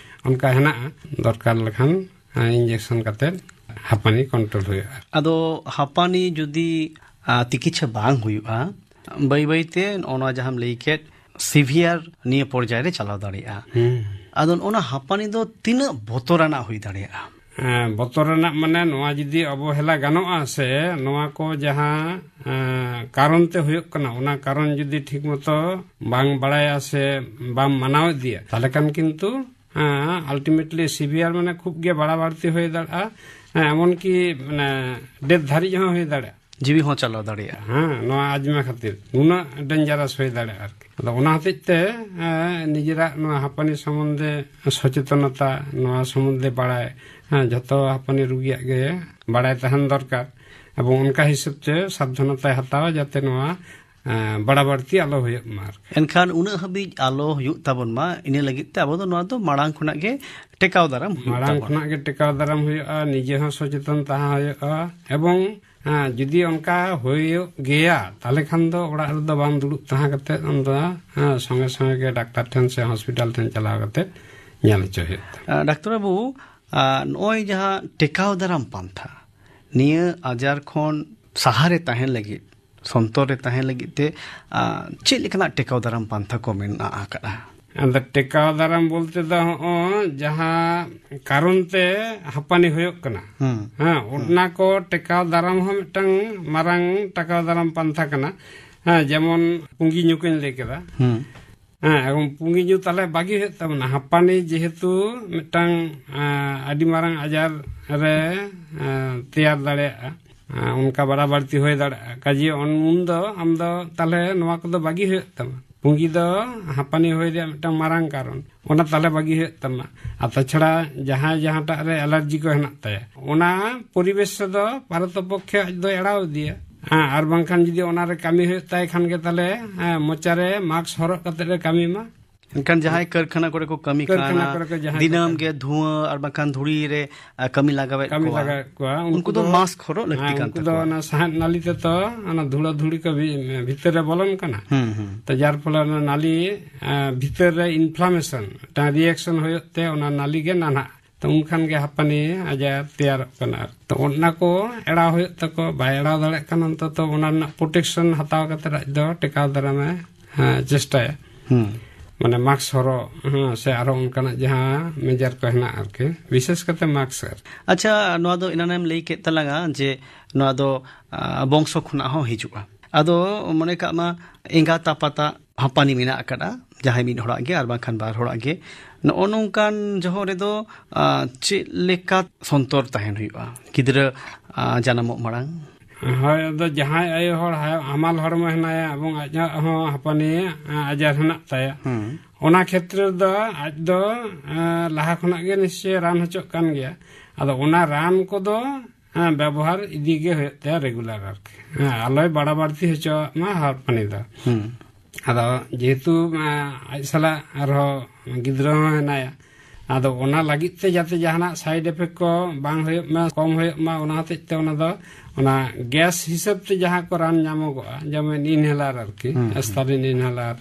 ᱚᱱᱠᱟ ᱦᱮᱱᱟᱜᱼᱟ, ᱫᱚᱨᱠᱟᱨ ᱞᱮᱠᱷᱟᱱ, ᱦᱮᱸ, ᱤᱧᱡᱮᱠᱥᱚᱱ ᱠᱟᱛᱮᱫ ᱦᱟᱯᱟᱱᱤ ᱠᱚᱱᱴᱨᱳᱞ ᱦᱩᱭᱩᱜᱼᱟ᱾ ᱟᱫᱚ ᱦᱟᱯᱟᱱᱤ ᱡᱩᱫᱤ, ᱟ, ᱛᱤᱠᱤᱪᱷᱟ ᱵᱟᱝ ᱦᱩᱭᱩᱜᱼᱟ, ᱵᱟᱹᱭ ᱵᱟᱹᱭ ᱛᱮ ᱱᱚᱜᱼᱚ ᱱᱚᱣᱟ ᱡᱟᱦᱟᱸᱢ ᱞᱟᱹᱭ ᱠᱮᱫ, ᱥᱤᱵᱷᱤᱭᱟᱨ ᱱᱤᱭᱟᱹ ᱯᱚᱨᱡᱟᱭ ᱨᱮ ᱪᱟᱞᱟᱣ ᱫᱟᱲᱮᱭᱟᱜᱼᱟ᱾ ᱦᱩᱸ᱾ ᱟᱫᱚ ᱚᱱᱟ ᱦᱟᱸᱯᱟᱱᱤ ᱫᱚ ᱛᱤᱱᱟᱹᱜ ᱵᱚᱛᱚᱨᱟᱱᱟᱜ ᱦᱩᱭ ᱫᱟᱲᱮᱭᱟᱜᱼᱟ? ᱦᱮᱸ, ᱵᱚᱛᱚᱨ ᱨᱮᱱᱟᱜ ᱢᱟᱱᱮ ᱱᱚᱣᱟ ᱡᱩᱫᱤ ᱚᱵᱚᱦᱮᱞᱟ ᱜᱟᱱᱚᱜᱼᱟ ᱥᱮ, ᱱᱚᱣᱟ ᱠᱚ ᱡᱟᱦᱟᱸ, ᱮᱸ, ᱠᱟᱨᱚᱱ ᱛᱮ ᱦᱩᱭᱩᱜ ᱠᱟᱱᱟ, ᱚᱱᱟ ᱠᱟᱨᱚᱱ ᱡᱩᱫᱤ ᱴᱷᱤᱠ ᱢᱚᱛᱚ ᱵᱟᱝ ᱵᱟᱲᱟᱭᱟ ᱥᱮ ᱵᱟᱢ ᱢᱟᱱᱟᱣ ᱤᱫᱤᱭᱟ, ᱛᱟᱦᱚᱞᱮ ᱠᱷᱟᱱ ᱠᱤᱱᱛᱩ, ᱦᱮᱸ, ultimately severe ᱢᱟᱱᱮ ᱠᱷᱩᱵ ᱜᱮ ᱵᱟᱲᱟ ᱵᱟᱹᱲᱛᱤ ᱦᱩᱭ ᱫᱟᱲᱮᱭᱟᱜᱼᱟ᱾ ᱦᱮᱸ, ᱮᱢᱚᱱᱠᱤ ᱢᱟᱱᱮ death ᱫᱷᱟᱹᱨᱤᱡ ᱦᱚᱸ ᱦᱩᱭ ᱫᱟᱲᱮᱭᱟᱜᱼᱟ᱾ ᱡᱤᱣᱤ ᱦᱚᱸ ᱪᱟᱞᱟᱣ ᱫᱟᱲᱮᱭᱟᱜᱼᱟ᱾ ᱦᱮᱸ, ᱱᱚᱣᱟ ᱟᱡᱽᱢᱟ ᱠᱷᱟᱹᱛᱤᱨ ᱱᱩᱱᱟᱹᱜ dangerous ᱦᱩᱭ ᱫᱟᱲᱮᱭᱟᱜᱼᱟ ᱟᱨᱠᱤ᱾ ᱟᱫᱚ ᱚᱱᱟ ᱦᱚᱛᱮᱡ ᱛᱮ, ᱮᱸ, ᱱᱤᱡᱮᱨᱟᱜ ᱱᱚᱣᱟ ᱦᱟᱸᱯᱟᱱᱤ ᱥᱚᱢᱚᱱᱫᱷᱮ ᱥᱚᱪᱮᱛᱚᱱᱚᱛᱟ, ᱱᱚᱣᱟ ᱥᱚᱢᱚᱱᱫᱷᱮ ᱵᱟᱲᱟᱭ, ᱦᱮᱸ, ᱡᱷᱚᱛᱚ ᱦᱟᱸᱯᱟᱱᱤ ᱨᱩᱜᱤᱭᱟᱜ ᱜᱮ ᱵᱟᱲᱟᱭ ᱛᱟᱦᱮᱱ ᱫᱚᱨᱠᱟᱨ᱾ ᱮᱵᱚᱝ ᱚᱱᱠᱟ ᱦᱤᱥᱟᱹᱵ ᱛᱮ ᱥᱟᱵᱫᱷᱟᱱᱚᱛᱟᱭ ᱦᱟᱛᱟᱣᱟ, ᱡᱟᱛᱮ ᱱᱚᱣᱟ, ᱮᱸ, ᱵᱟᱲᱟ ᱵᱟᱹᱲᱛᱤ ᱟᱞᱚ ᱦᱩᱭᱩᱜ ᱢᱟ ᱟᱨᱠᱤ᱾ ᱮᱱᱠᱷᱟᱱ ᱩᱱᱟᱹᱜ ᱦᱟᱹᱵᱤᱡ ᱟᱞᱚ ᱦᱩᱭᱩᱜ ᱛᱟᱵᱚᱱ ᱢᱟ, ᱤᱱᱟᱹ ᱞᱟᱹᱜᱤᱫ ᱛᱮ ᱟᱵᱚ ᱫᱚ ᱱᱚᱣᱟ ᱫᱚ ᱢᱟᱲᱟᱝ ᱠᱷᱚᱱᱟᱜ ᱜᱮ ᱴᱮᱠᱟᱣ ᱫᱟᱨᱟᱢ ᱦᱩᱭᱩᱜ ᱢᱟᱲᱟᱝ ᱛᱟᱵᱚᱱᱟ᱾ ᱠᱷᱚᱱᱟᱜ ᱜᱮ ᱴᱮᱠᱟᱣ ᱫᱟᱨᱟᱢ ᱦᱩᱭᱩᱜᱼᱟ, ᱱᱤᱡᱮ ᱦᱚᱸ ᱥᱚᱪᱮᱛᱚᱱ ᱛᱟᱦᱮᱸ ᱦᱩᱭᱩᱜᱼᱟ᱾ ᱮᱵᱚᱝ, ᱦᱮᱸ, ᱡᱩᱫᱤ ᱚᱱᱠᱟ ᱦᱩᱭᱩᱜ ᱜᱮᱭᱟ, ᱛᱟᱦᱚᱞᱮ ᱠᱷᱟᱱ ᱫᱚ ᱚᱲᱟᱜ ᱨᱮᱫᱚ ᱵᱟᱝ ᱫᱩᱲᱩᱵ ᱛᱟᱦᱮᱸ ᱠᱟᱛᱮ ᱟᱢ ᱫᱚ, ᱦᱮᱸ, ᱥᱚᱸᱜᱮ ᱥᱚᱸᱜᱮ ᱜᱮ ᱰᱟᱠᱛᱟᱨ ᱴᱷᱮᱱ ᱥᱮ ᱦᱚᱥᱯᱤᱴᱟᱞ ᱴᱷᱮᱱ ᱪᱟᱞᱟᱣ ᱠᱟᱛᱮ ᱧᱮᱞ ᱦᱚᱪᱚ ᱦᱩᱭᱩᱜ ᱛᱟᱢᱟ᱾ ᱟᱨ ᱰᱟᱠᱛᱟᱨ ᱵᱟᱹᱵᱩ, ᱟᱨ ᱱᱚᱜᱼᱚᱭ ᱡᱟᱦᱟᱸ ᱴᱮᱠᱟᱣ ᱫᱟᱨᱟᱢ ᱯᱟᱱᱛᱷᱟ, ᱱᱤᱭᱟᱹ ᱟᱡᱟᱨ ᱠᱷᱚᱱ ᱥᱟᱦᱟᱨᱮ ᱛᱟᱦᱮᱱ ᱞᱟᱹᱜᱤᱫ, ᱥᱚᱱᱛᱚᱨ ᱨᱮ ᱛᱟᱦᱮᱱ ᱞᱟᱹᱜᱤᱫ ᱛᱮ, ᱟᱨ ᱪᱮᱫ ᱞᱮᱠᱟᱱᱟᱜ ᱴᱮᱠᱟᱣ ᱫᱟᱨᱟᱢ ᱯᱟᱱᱛᱷᱟ ᱠᱚ ᱢᱮᱱᱟᱜ ᱟᱠᱟᱫᱼᱟ? ᱟᱫᱚ ᱴᱮᱠᱟᱣ ᱫᱟᱨᱟᱢ ᱵᱚᱞᱛᱮ ᱫᱚ ᱦᱚᱸᱜᱼᱚᱭ ᱡᱟᱦᱟᱸ ᱠᱟᱨᱚᱱ ᱛᱮ ᱦᱟᱸᱯᱟᱱᱤ ᱦᱩᱭᱩᱜ ᱠᱟᱱᱟ, ᱦᱩᱸ᱾ ᱦᱮᱸ, ᱦᱩᱸ᱾ ᱚᱱᱟ ᱠᱚ ᱴᱮᱠᱟᱣ ᱫᱟᱨᱟᱢ ᱦᱚᱸ ᱢᱤᱫᱴᱟᱝ ᱢᱟᱨᱟᱝ ᱴᱮᱠᱟᱣ ᱫᱟᱨᱟᱢ ᱯᱟᱱᱛᱷᱟ ᱠᱟᱱᱟ᱾ ᱦᱮᱸ, ᱡᱮᱢᱚᱱ ᱯᱩᱸᱜᱤ ᱧᱩ ᱠᱚᱧ ᱞᱟᱹᱭ ᱠᱮᱫᱟ᱾ ᱦᱩᱸ᱾ ᱦᱮᱸ, ᱮᱵᱚᱝ ᱯᱩᱸᱜᱤ ᱧᱩ ᱛᱟᱦᱞᱮ ᱵᱟᱹᱜᱤ ᱦᱩᱭᱩᱜ ᱛᱟᱵᱚᱱᱟ᱾ ᱦᱟᱸᱯᱟᱱᱤ ᱡᱮᱦᱮᱛᱩ ᱢᱤᱫᱴᱟᱝ, ᱮᱸ, ᱟᱹᱰᱤ ᱢᱟᱨᱟᱝ ᱟᱡᱟᱨ ᱨᱮ, ᱮᱸ, ᱛᱮᱭᱟᱨ ᱫᱟᱲᱮᱭᱟᱜᱼᱟ᱾ ᱮᱸ, ᱚᱱᱠᱟ ᱵᱟᱲᱟ ᱵᱟᱹᱲᱛᱤ ᱦᱩᱭ ᱫᱟᱲᱮᱭᱟᱜᱼᱟ᱾ ᱠᱟᱡᱮ ᱩᱱ, ᱩᱱ ᱫᱚ ᱟᱢ ᱫᱚ ᱛᱟᱦᱞᱮ ᱱᱚᱣᱟ ᱠᱚᱫᱚ ᱵᱟᱹᱜᱤ ᱦᱩᱭᱩᱜ ᱛᱟᱢᱟ᱾ ᱯᱩᱸᱜᱤ ᱫᱚ ᱦᱟᱸᱯᱟᱱᱤ ᱦᱩᱭ ᱨᱮᱭᱟᱜ ᱢᱤᱫᱴᱟᱝ ᱢᱟᱨᱟᱝ ᱠᱟᱨᱚᱱ᱾ ᱚᱱᱟ ᱛᱟᱦᱞᱮ ᱵᱟᱹᱜᱤ ᱦᱩᱭᱩᱜ ᱛᱟᱢᱟ᱾ ᱟᱨ ᱛᱟᱪᱷᱟᱲᱟ ᱡᱟᱦᱟᱸᱭ ᱡᱟᱦᱟᱸᱴᱟᱜ ᱨᱮ ᱮᱞᱟᱨᱡᱤ ᱠᱚ ᱦᱮᱱᱟᱜ ᱛᱟᱭᱟ, ᱚᱱᱟ ᱯᱚᱨᱤᱵᱮᱥ ᱨᱮᱫᱚ ᱯᱟᱨᱚᱛᱚ ᱯᱚᱠᱠᱷᱮ ᱟᱡ ᱫᱚ ᱮᱲᱟᱣ ᱤᱫᱤᱭᱟ᱾ ᱦᱮᱸ, ᱟᱨ ᱵᱟᱝᱠᱷᱟᱱ ᱡᱩᱫᱤ ᱚᱱᱟ ᱨᱮ ᱠᱟᱹᱢᱤ ᱦᱩᱭᱩᱜ ᱛᱟᱭ ᱠᱷᱟᱱ ᱜᱮ ᱛᱟᱦᱞᱮ, ᱦᱮᱸ, ᱢᱚᱪᱟ ᱨᱮ ᱢᱟᱥᱠ ᱦᱚᱨᱚᱜ ᱠᱟᱛᱮ ᱨᱮ ᱠᱟᱹᱢᱤ ᱢᱟ᱾ ᱮᱱᱠᱷᱟᱱ ᱡᱟᱦᱟᱸᱭ ᱠᱟᱹᱨᱠᱷᱟᱱᱟ ᱠᱚᱨᱮ ᱠᱚ ᱠᱟᱹᱢᱤ ᱠᱟᱹᱨᱠᱷᱟᱱᱟ ᱠᱟᱱᱟ, ᱠᱚᱨᱮ ᱠᱚ ᱡᱟᱦᱟᱸᱭ ᱠᱚ ᱫᱤᱱᱟᱹᱢ ᱠᱟᱹᱢᱤ ᱜᱮ ᱫᱷᱩᱣᱟᱹ ᱟᱨ ᱵᱟᱝᱠᱷᱟᱱ ᱫᱷᱩᱲᱤ ᱨᱮ, ᱟ, ᱠᱟᱹᱢᱤ ᱞᱟᱜᱟᱣᱮᱫ ᱠᱟᱹᱢᱤ ᱠᱚᱣᱟ, ᱞᱟᱜᱟᱣᱮᱫ ᱠᱚᱣᱟ, ᱩᱱᱠᱩ ᱩᱱᱠᱩ ᱫᱚ ᱫᱚ, ᱢᱟᱥᱠ ᱦᱚᱨᱚᱜ ᱞᱟᱹᱠᱛᱤ ᱦᱮᱸ, ᱠᱟᱱ ᱩᱱᱠᱩ ᱫᱚ ᱛᱟᱠᱚᱣᱟ᱾ ᱚᱱᱟ ᱥᱟᱦᱮᱫ ᱱᱟᱞᱤ ᱛᱮᱛᱚ ᱚᱱᱟ ᱫᱷᱩᱲᱟᱹ ᱫᱷᱩᱲᱤ ᱠᱚ ᱵᱷᱤ-, ᱵᱷᱤᱛᱟᱹᱨ ᱨᱮ ᱵᱚᱞᱚᱱ ᱠᱟᱱᱟ᱾ ᱦᱩᱸ, ᱦᱩᱸ᱾ ᱛᱚ ᱡᱟᱨ ᱯᱷᱚᱞᱮ ᱚᱱᱟ ᱱᱟᱞᱤ, ᱟ, ᱵᱷᱤᱛᱟᱹᱨ ᱨᱮ ᱤᱱᱯᱷᱞᱟᱢᱮᱥᱚᱱ, ᱢᱤᱫᱴᱟᱝ ᱨᱤᱭᱮᱠᱥᱚᱱ ᱦᱩᱭᱩᱜ ᱛᱮ ᱚᱱᱟ ᱱᱟᱞᱤ ᱜᱮ ᱱᱟᱱᱦᱟᱜ᱾ ᱛᱚ ᱩᱱ ᱠᱷᱟᱱ ᱜᱮ ᱦᱟᱸᱯᱟᱱᱤ ᱟᱡᱟᱨ ᱛᱮᱭᱟᱨᱚᱜ ᱠᱟᱱᱟ᱾ ᱛᱚ ᱚᱱᱟ ᱠᱚ ᱮᱲᱟᱣ ᱦᱩᱭᱩᱜ ᱛᱟᱠᱚ, ᱵᱟᱭ ᱮᱲᱟᱣ ᱫᱟᱲᱮᱭᱟᱜ ᱠᱟᱱᱟ, ᱚᱱᱛᱚᱛᱚ ᱚᱱᱟ ᱨᱮᱱᱟᱜ ᱯᱨᱚᱴᱮᱠᱥᱚᱱ ᱦᱟᱛᱟᱣ ᱠᱟᱛᱮ ᱟᱡ ᱫᱚ ᱴᱮᱠᱟᱣ ᱫᱟᱨᱟᱢᱮ, ᱦᱮᱸ, ᱪᱮᱥᱴᱟᱭᱟ᱾ ᱦᱩᱸ᱾ ᱢᱟᱱᱮ ᱢᱟᱥᱠ ᱦᱚᱨᱚᱜ, ᱦᱮᱸ, ᱥᱮ ᱟᱨᱦᱚᱸ ᱚᱱᱠᱟᱱᱟᱜ ᱡᱟᱦᱟᱸ ᱢᱮᱡᱟᱨ ᱠᱚ ᱦᱮᱱᱟᱜ ᱟᱨᱠᱤ, ᱵᱤᱥᱮᱥ ᱠᱟᱛᱮ ᱢᱟᱥᱠ ᱟᱨᱠᱤ᱾ ᱟᱪᱪᱷᱟ, ᱱᱚᱣᱟ ᱫᱚ ᱮᱱᱟᱱᱮᱢ ᱞᱟᱹᱭ ᱠᱮᱫ ᱛᱟᱞᱟᱝᱟ ᱡᱮ ᱱᱚᱣᱟ ᱫᱚ, ᱟ, ᱵᱚᱝᱥᱚ ᱠᱷᱚᱱᱟᱜ ᱦᱚᱸ ᱦᱤᱡᱩᱜᱼᱟ᱾ ᱟᱫᱚ ᱢᱚᱱᱮ ᱠᱟᱜ ᱢᱟ ᱮᱸᱜᱟᱛ ᱟᱯᱟᱛᱟᱜ ᱦᱟᱯᱟᱱᱤ ᱢᱮᱱᱟᱜ ᱟᱠᱟᱫᱼᱟ, ᱡᱟᱦᱟᱸᱭ ᱢᱤᱫ ᱦᱚᱲᱟᱜ ᱜᱮ ᱟᱨ ᱵᱟᱝᱠᱷᱟᱱ ᱵᱟᱨ ᱦᱚᱲᱟᱜ ᱜᱮ᱾ ᱱᱚᱜᱼᱚ ᱱᱚᱝᱠᱟᱱ ᱡᱚᱦᱚᱜ ᱨᱮᱫᱚ, ᱟ, ᱪᱮᱫ ᱞᱮᱠᱟ ᱥᱚᱱᱛᱚᱨ ᱛᱟᱦᱮᱱ ᱦᱩᱭᱩᱜᱼᱟ ᱜᱤᱫᱽᱨᱟᱹ, ᱟ, ᱡᱟᱱᱟᱢᱚᱜ ᱢᱟᱲᱟᱝ? ᱦᱳᱭ, ᱟᱫᱚ ᱡᱟᱦᱟᱸᱭ ᱟᱭᱳ ᱦᱚᱲ ᱦᱟ-, ᱦᱟᱢᱟᱞ ᱦᱚᱲᱢᱚ ᱦᱮᱱᱟᱭᱟ ᱮᱵᱚᱝ ᱟᱡᱟᱜ ᱦᱚᱸ ᱦᱟᱯᱟᱱᱤ, ᱟ, ᱟᱡᱟᱨ ᱦᱮᱱᱟᱜ ᱛᱟᱭᱟ, ᱦᱩᱸ᱾ ᱚᱱᱟ ᱠᱷᱮᱛᱨᱮ ᱨᱮᱫᱚ ᱟᱡ ᱫᱚ, ᱟ, ᱞᱟᱦᱟ ᱠᱷᱚᱱᱟᱜ ᱜᱮ ᱱᱤᱥᱪᱚᱭ ᱨᱟᱱ ᱦᱚᱪᱚᱜ ᱠᱟᱱ ᱜᱮᱭᱟ᱾ ᱟᱫᱚ ᱚᱱᱟ ᱨᱟᱱ ᱠᱚᱫᱚ, ᱟ, ᱵᱮᱵᱚᱦᱟᱨ ᱤᱫᱤ ᱜᱮ ᱦᱩᱭᱩᱜ ᱛᱟᱭᱟ ᱨᱮᱜᱩᱞᱟᱨ ᱟᱨᱠᱤ᱾ ᱦᱮᱸ, ᱟᱞᱚᱭ ᱵᱟᱲᱟ ᱵᱟᱹᱲᱛᱤ ᱦᱚᱪᱚᱣᱟᱜ ᱢᱟ ᱦᱟᱯᱟᱱᱤ ᱫᱚ᱾ ᱦᱩᱸ᱾ ᱟᱫᱚ ᱡᱮᱦᱮᱛᱩ, ᱟ, ᱟᱡ ᱥᱟᱞᱟᱜ ᱟᱨᱦᱚᱸ ᱜᱤᱫᱽᱨᱟᱹ ᱦᱚᱸ ᱦᱮᱱᱟᱭᱟ, ᱟᱫᱚ ᱚᱱᱟ ᱞᱟᱹᱜᱤᱫ ᱛᱮ ᱡᱟᱛᱮ ᱡᱟᱦᱟᱱᱟᱜ ᱥᱟᱭᱤᱰ ᱤᱯᱷᱮᱠᱴ ᱠᱚ ᱵᱟᱝ ᱦᱩᱭᱩᱜ ᱢᱟ, ᱠᱚᱢ ᱦᱩᱭᱩᱜ ᱢᱟ, ᱚᱱᱟ ᱦᱚᱛᱮᱡ ᱛᱮ ᱚᱱᱟ ᱫᱚ ᱚᱱᱟ ᱜᱮᱥ ᱦᱤᱥᱟᱹᱵ ᱛᱮ ᱡᱟᱦᱟᱸ ᱠᱚ ᱨᱟᱱ ᱧᱟᱢᱚᱜᱚᱜᱼᱟ, ᱡᱮᱢᱚᱱ ᱤᱱᱦᱮᱞᱟᱨ ᱟᱨᱠᱤ, ᱦᱩᱸ, ᱦᱩᱸ᱾ ᱮᱥᱛᱟᱨᱤᱱ ᱤᱱᱦᱮᱞᱟᱨ,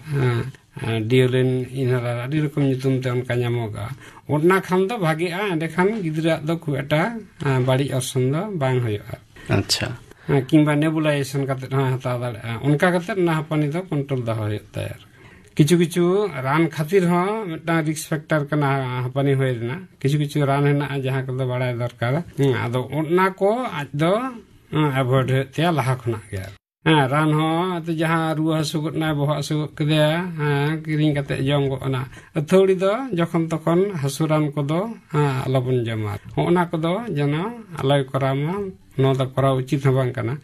ᱦᱮᱸ, ᱰᱤᱭᱳᱞᱤᱱ ᱤᱱᱦᱮᱞᱟᱨ, ᱟᱹᱰᱤ ᱨᱚᱠᱚᱢ ᱧᱩᱛᱩᱢ ᱛᱮ ᱚᱱᱠᱟ ᱧᱟᱢᱚᱜᱚᱜᱼᱟ᱾ ᱚᱱᱟ ᱠᱷᱟᱱ ᱫᱚ ᱵᱷᱟᱜᱮᱜᱼᱟ, ᱮᱸᱰᱮᱠᱷᱟᱱ ᱜᱤᱫᱽᱨᱟᱹᱣᱟᱜ ᱫᱚ ᱠᱷᱩᱵ ᱮᱠᱴᱟ, ᱮᱸ, ᱵᱟᱹᱲᱤᱡ ᱚᱨᱥᱚᱝ ᱫᱚ ᱵᱟᱝ ᱦᱩᱭᱩᱜᱼᱟ᱾ ᱟᱪᱪᱷᱟ᱾ ᱦᱮᱸ, ᱠᱤᱝᱵᱟ ᱱᱮᱵᱩᱞᱟᱭᱡᱮᱥᱚᱱ ᱠᱟᱛᱮ ᱦᱚᱸ ᱦᱟᱛᱟᱣ ᱫᱟᱲᱮᱭᱟᱜᱼᱟ᱾ ᱚᱱᱠᱟ ᱠᱟᱛᱮ ᱚᱱᱟ ᱦᱟᱯᱟᱱᱤ ᱫᱚ ᱠᱚᱱᱴᱨᱳᱞ ᱫᱚᱦᱚ ᱦᱩᱭᱩᱜ ᱛᱟᱭᱟ᱾ ᱠᱤᱪᱷᱩ ᱠᱤᱪᱷᱩ ᱨᱟᱱ ᱠᱷᱟᱹᱛᱤᱨ ᱦᱚᱸ ᱢᱤᱫᱴᱟᱝ ᱨᱤᱥᱠ ᱯᱷᱮᱠᱴᱟᱨ ᱠᱟᱱᱟ ᱦᱟᱯᱟᱱᱤ ᱦᱩᱭ ᱨᱮᱱᱟᱜ᱾ ᱠᱤᱪᱷᱩ ᱠᱤᱪᱷᱩ ᱨᱟᱱ ᱦᱮᱱᱟᱜᱼᱟ ᱡᱟᱦᱟᱸ ᱠᱚᱫᱚ ᱵᱟᱲᱟᱭ ᱫᱚᱨᱠᱟᱨ᱾ ᱦᱮᱸ, ᱟᱫᱚ ᱚᱱᱟ ᱠᱚ ᱟᱡ ᱫᱚ, ᱦᱮᱸ, ᱮᱵᱷᱚᱭᱮᱰ ᱦᱩᱭᱩᱜ ᱛᱟᱭᱟ ᱞᱟᱦᱟ ᱠᱷᱚᱱᱟᱜ ᱜᱮ᱾ ᱦᱮᱸ, ᱨᱟᱱ ᱦᱚᱸ ᱟᱫᱚ ᱡᱟᱦᱟᱸ ᱨᱩᱣᱟᱹ ᱦᱟᱹᱥᱩ ᱜᱚᱫ ᱱᱟᱭ, ᱵᱚᱦᱚᱜ ᱦᱟᱹᱥᱩ ᱜᱚᱫ ᱠᱮᱫᱮᱭᱟ, ᱦᱮᱸ, ᱠᱤᱨᱤᱧ ᱠᱟᱛᱮ ᱡᱚᱢ ᱜᱚᱫ ᱚᱱᱟ᱾ ᱟᱹᱛᱷᱟᱹᱣᱲᱤ ᱫᱚ ᱡᱚᱠᱷᱚᱱ ᱛᱚᱠᱷᱚᱱ ᱦᱟᱹᱥᱩ ᱨᱟᱱ ᱠᱚᱫᱚ, ᱦᱮᱸ, ᱟᱞᱚᱵᱚᱱ ᱡᱚᱢᱟ᱾ ᱦᱚᱸᱜᱼᱚ ᱱᱟ ᱠᱚᱫᱚ ᱡᱮᱱᱚ ᱟᱞᱚᱭ ᱠᱚᱨᱟᱣ ᱢᱟ, ᱱᱚᱣᱟ ᱫᱚ ᱠᱚᱨᱟᱣ ᱩᱪᱤᱛ ᱦᱚᱸ ᱵᱟᱝ ᱠᱟᱱᱟ᱾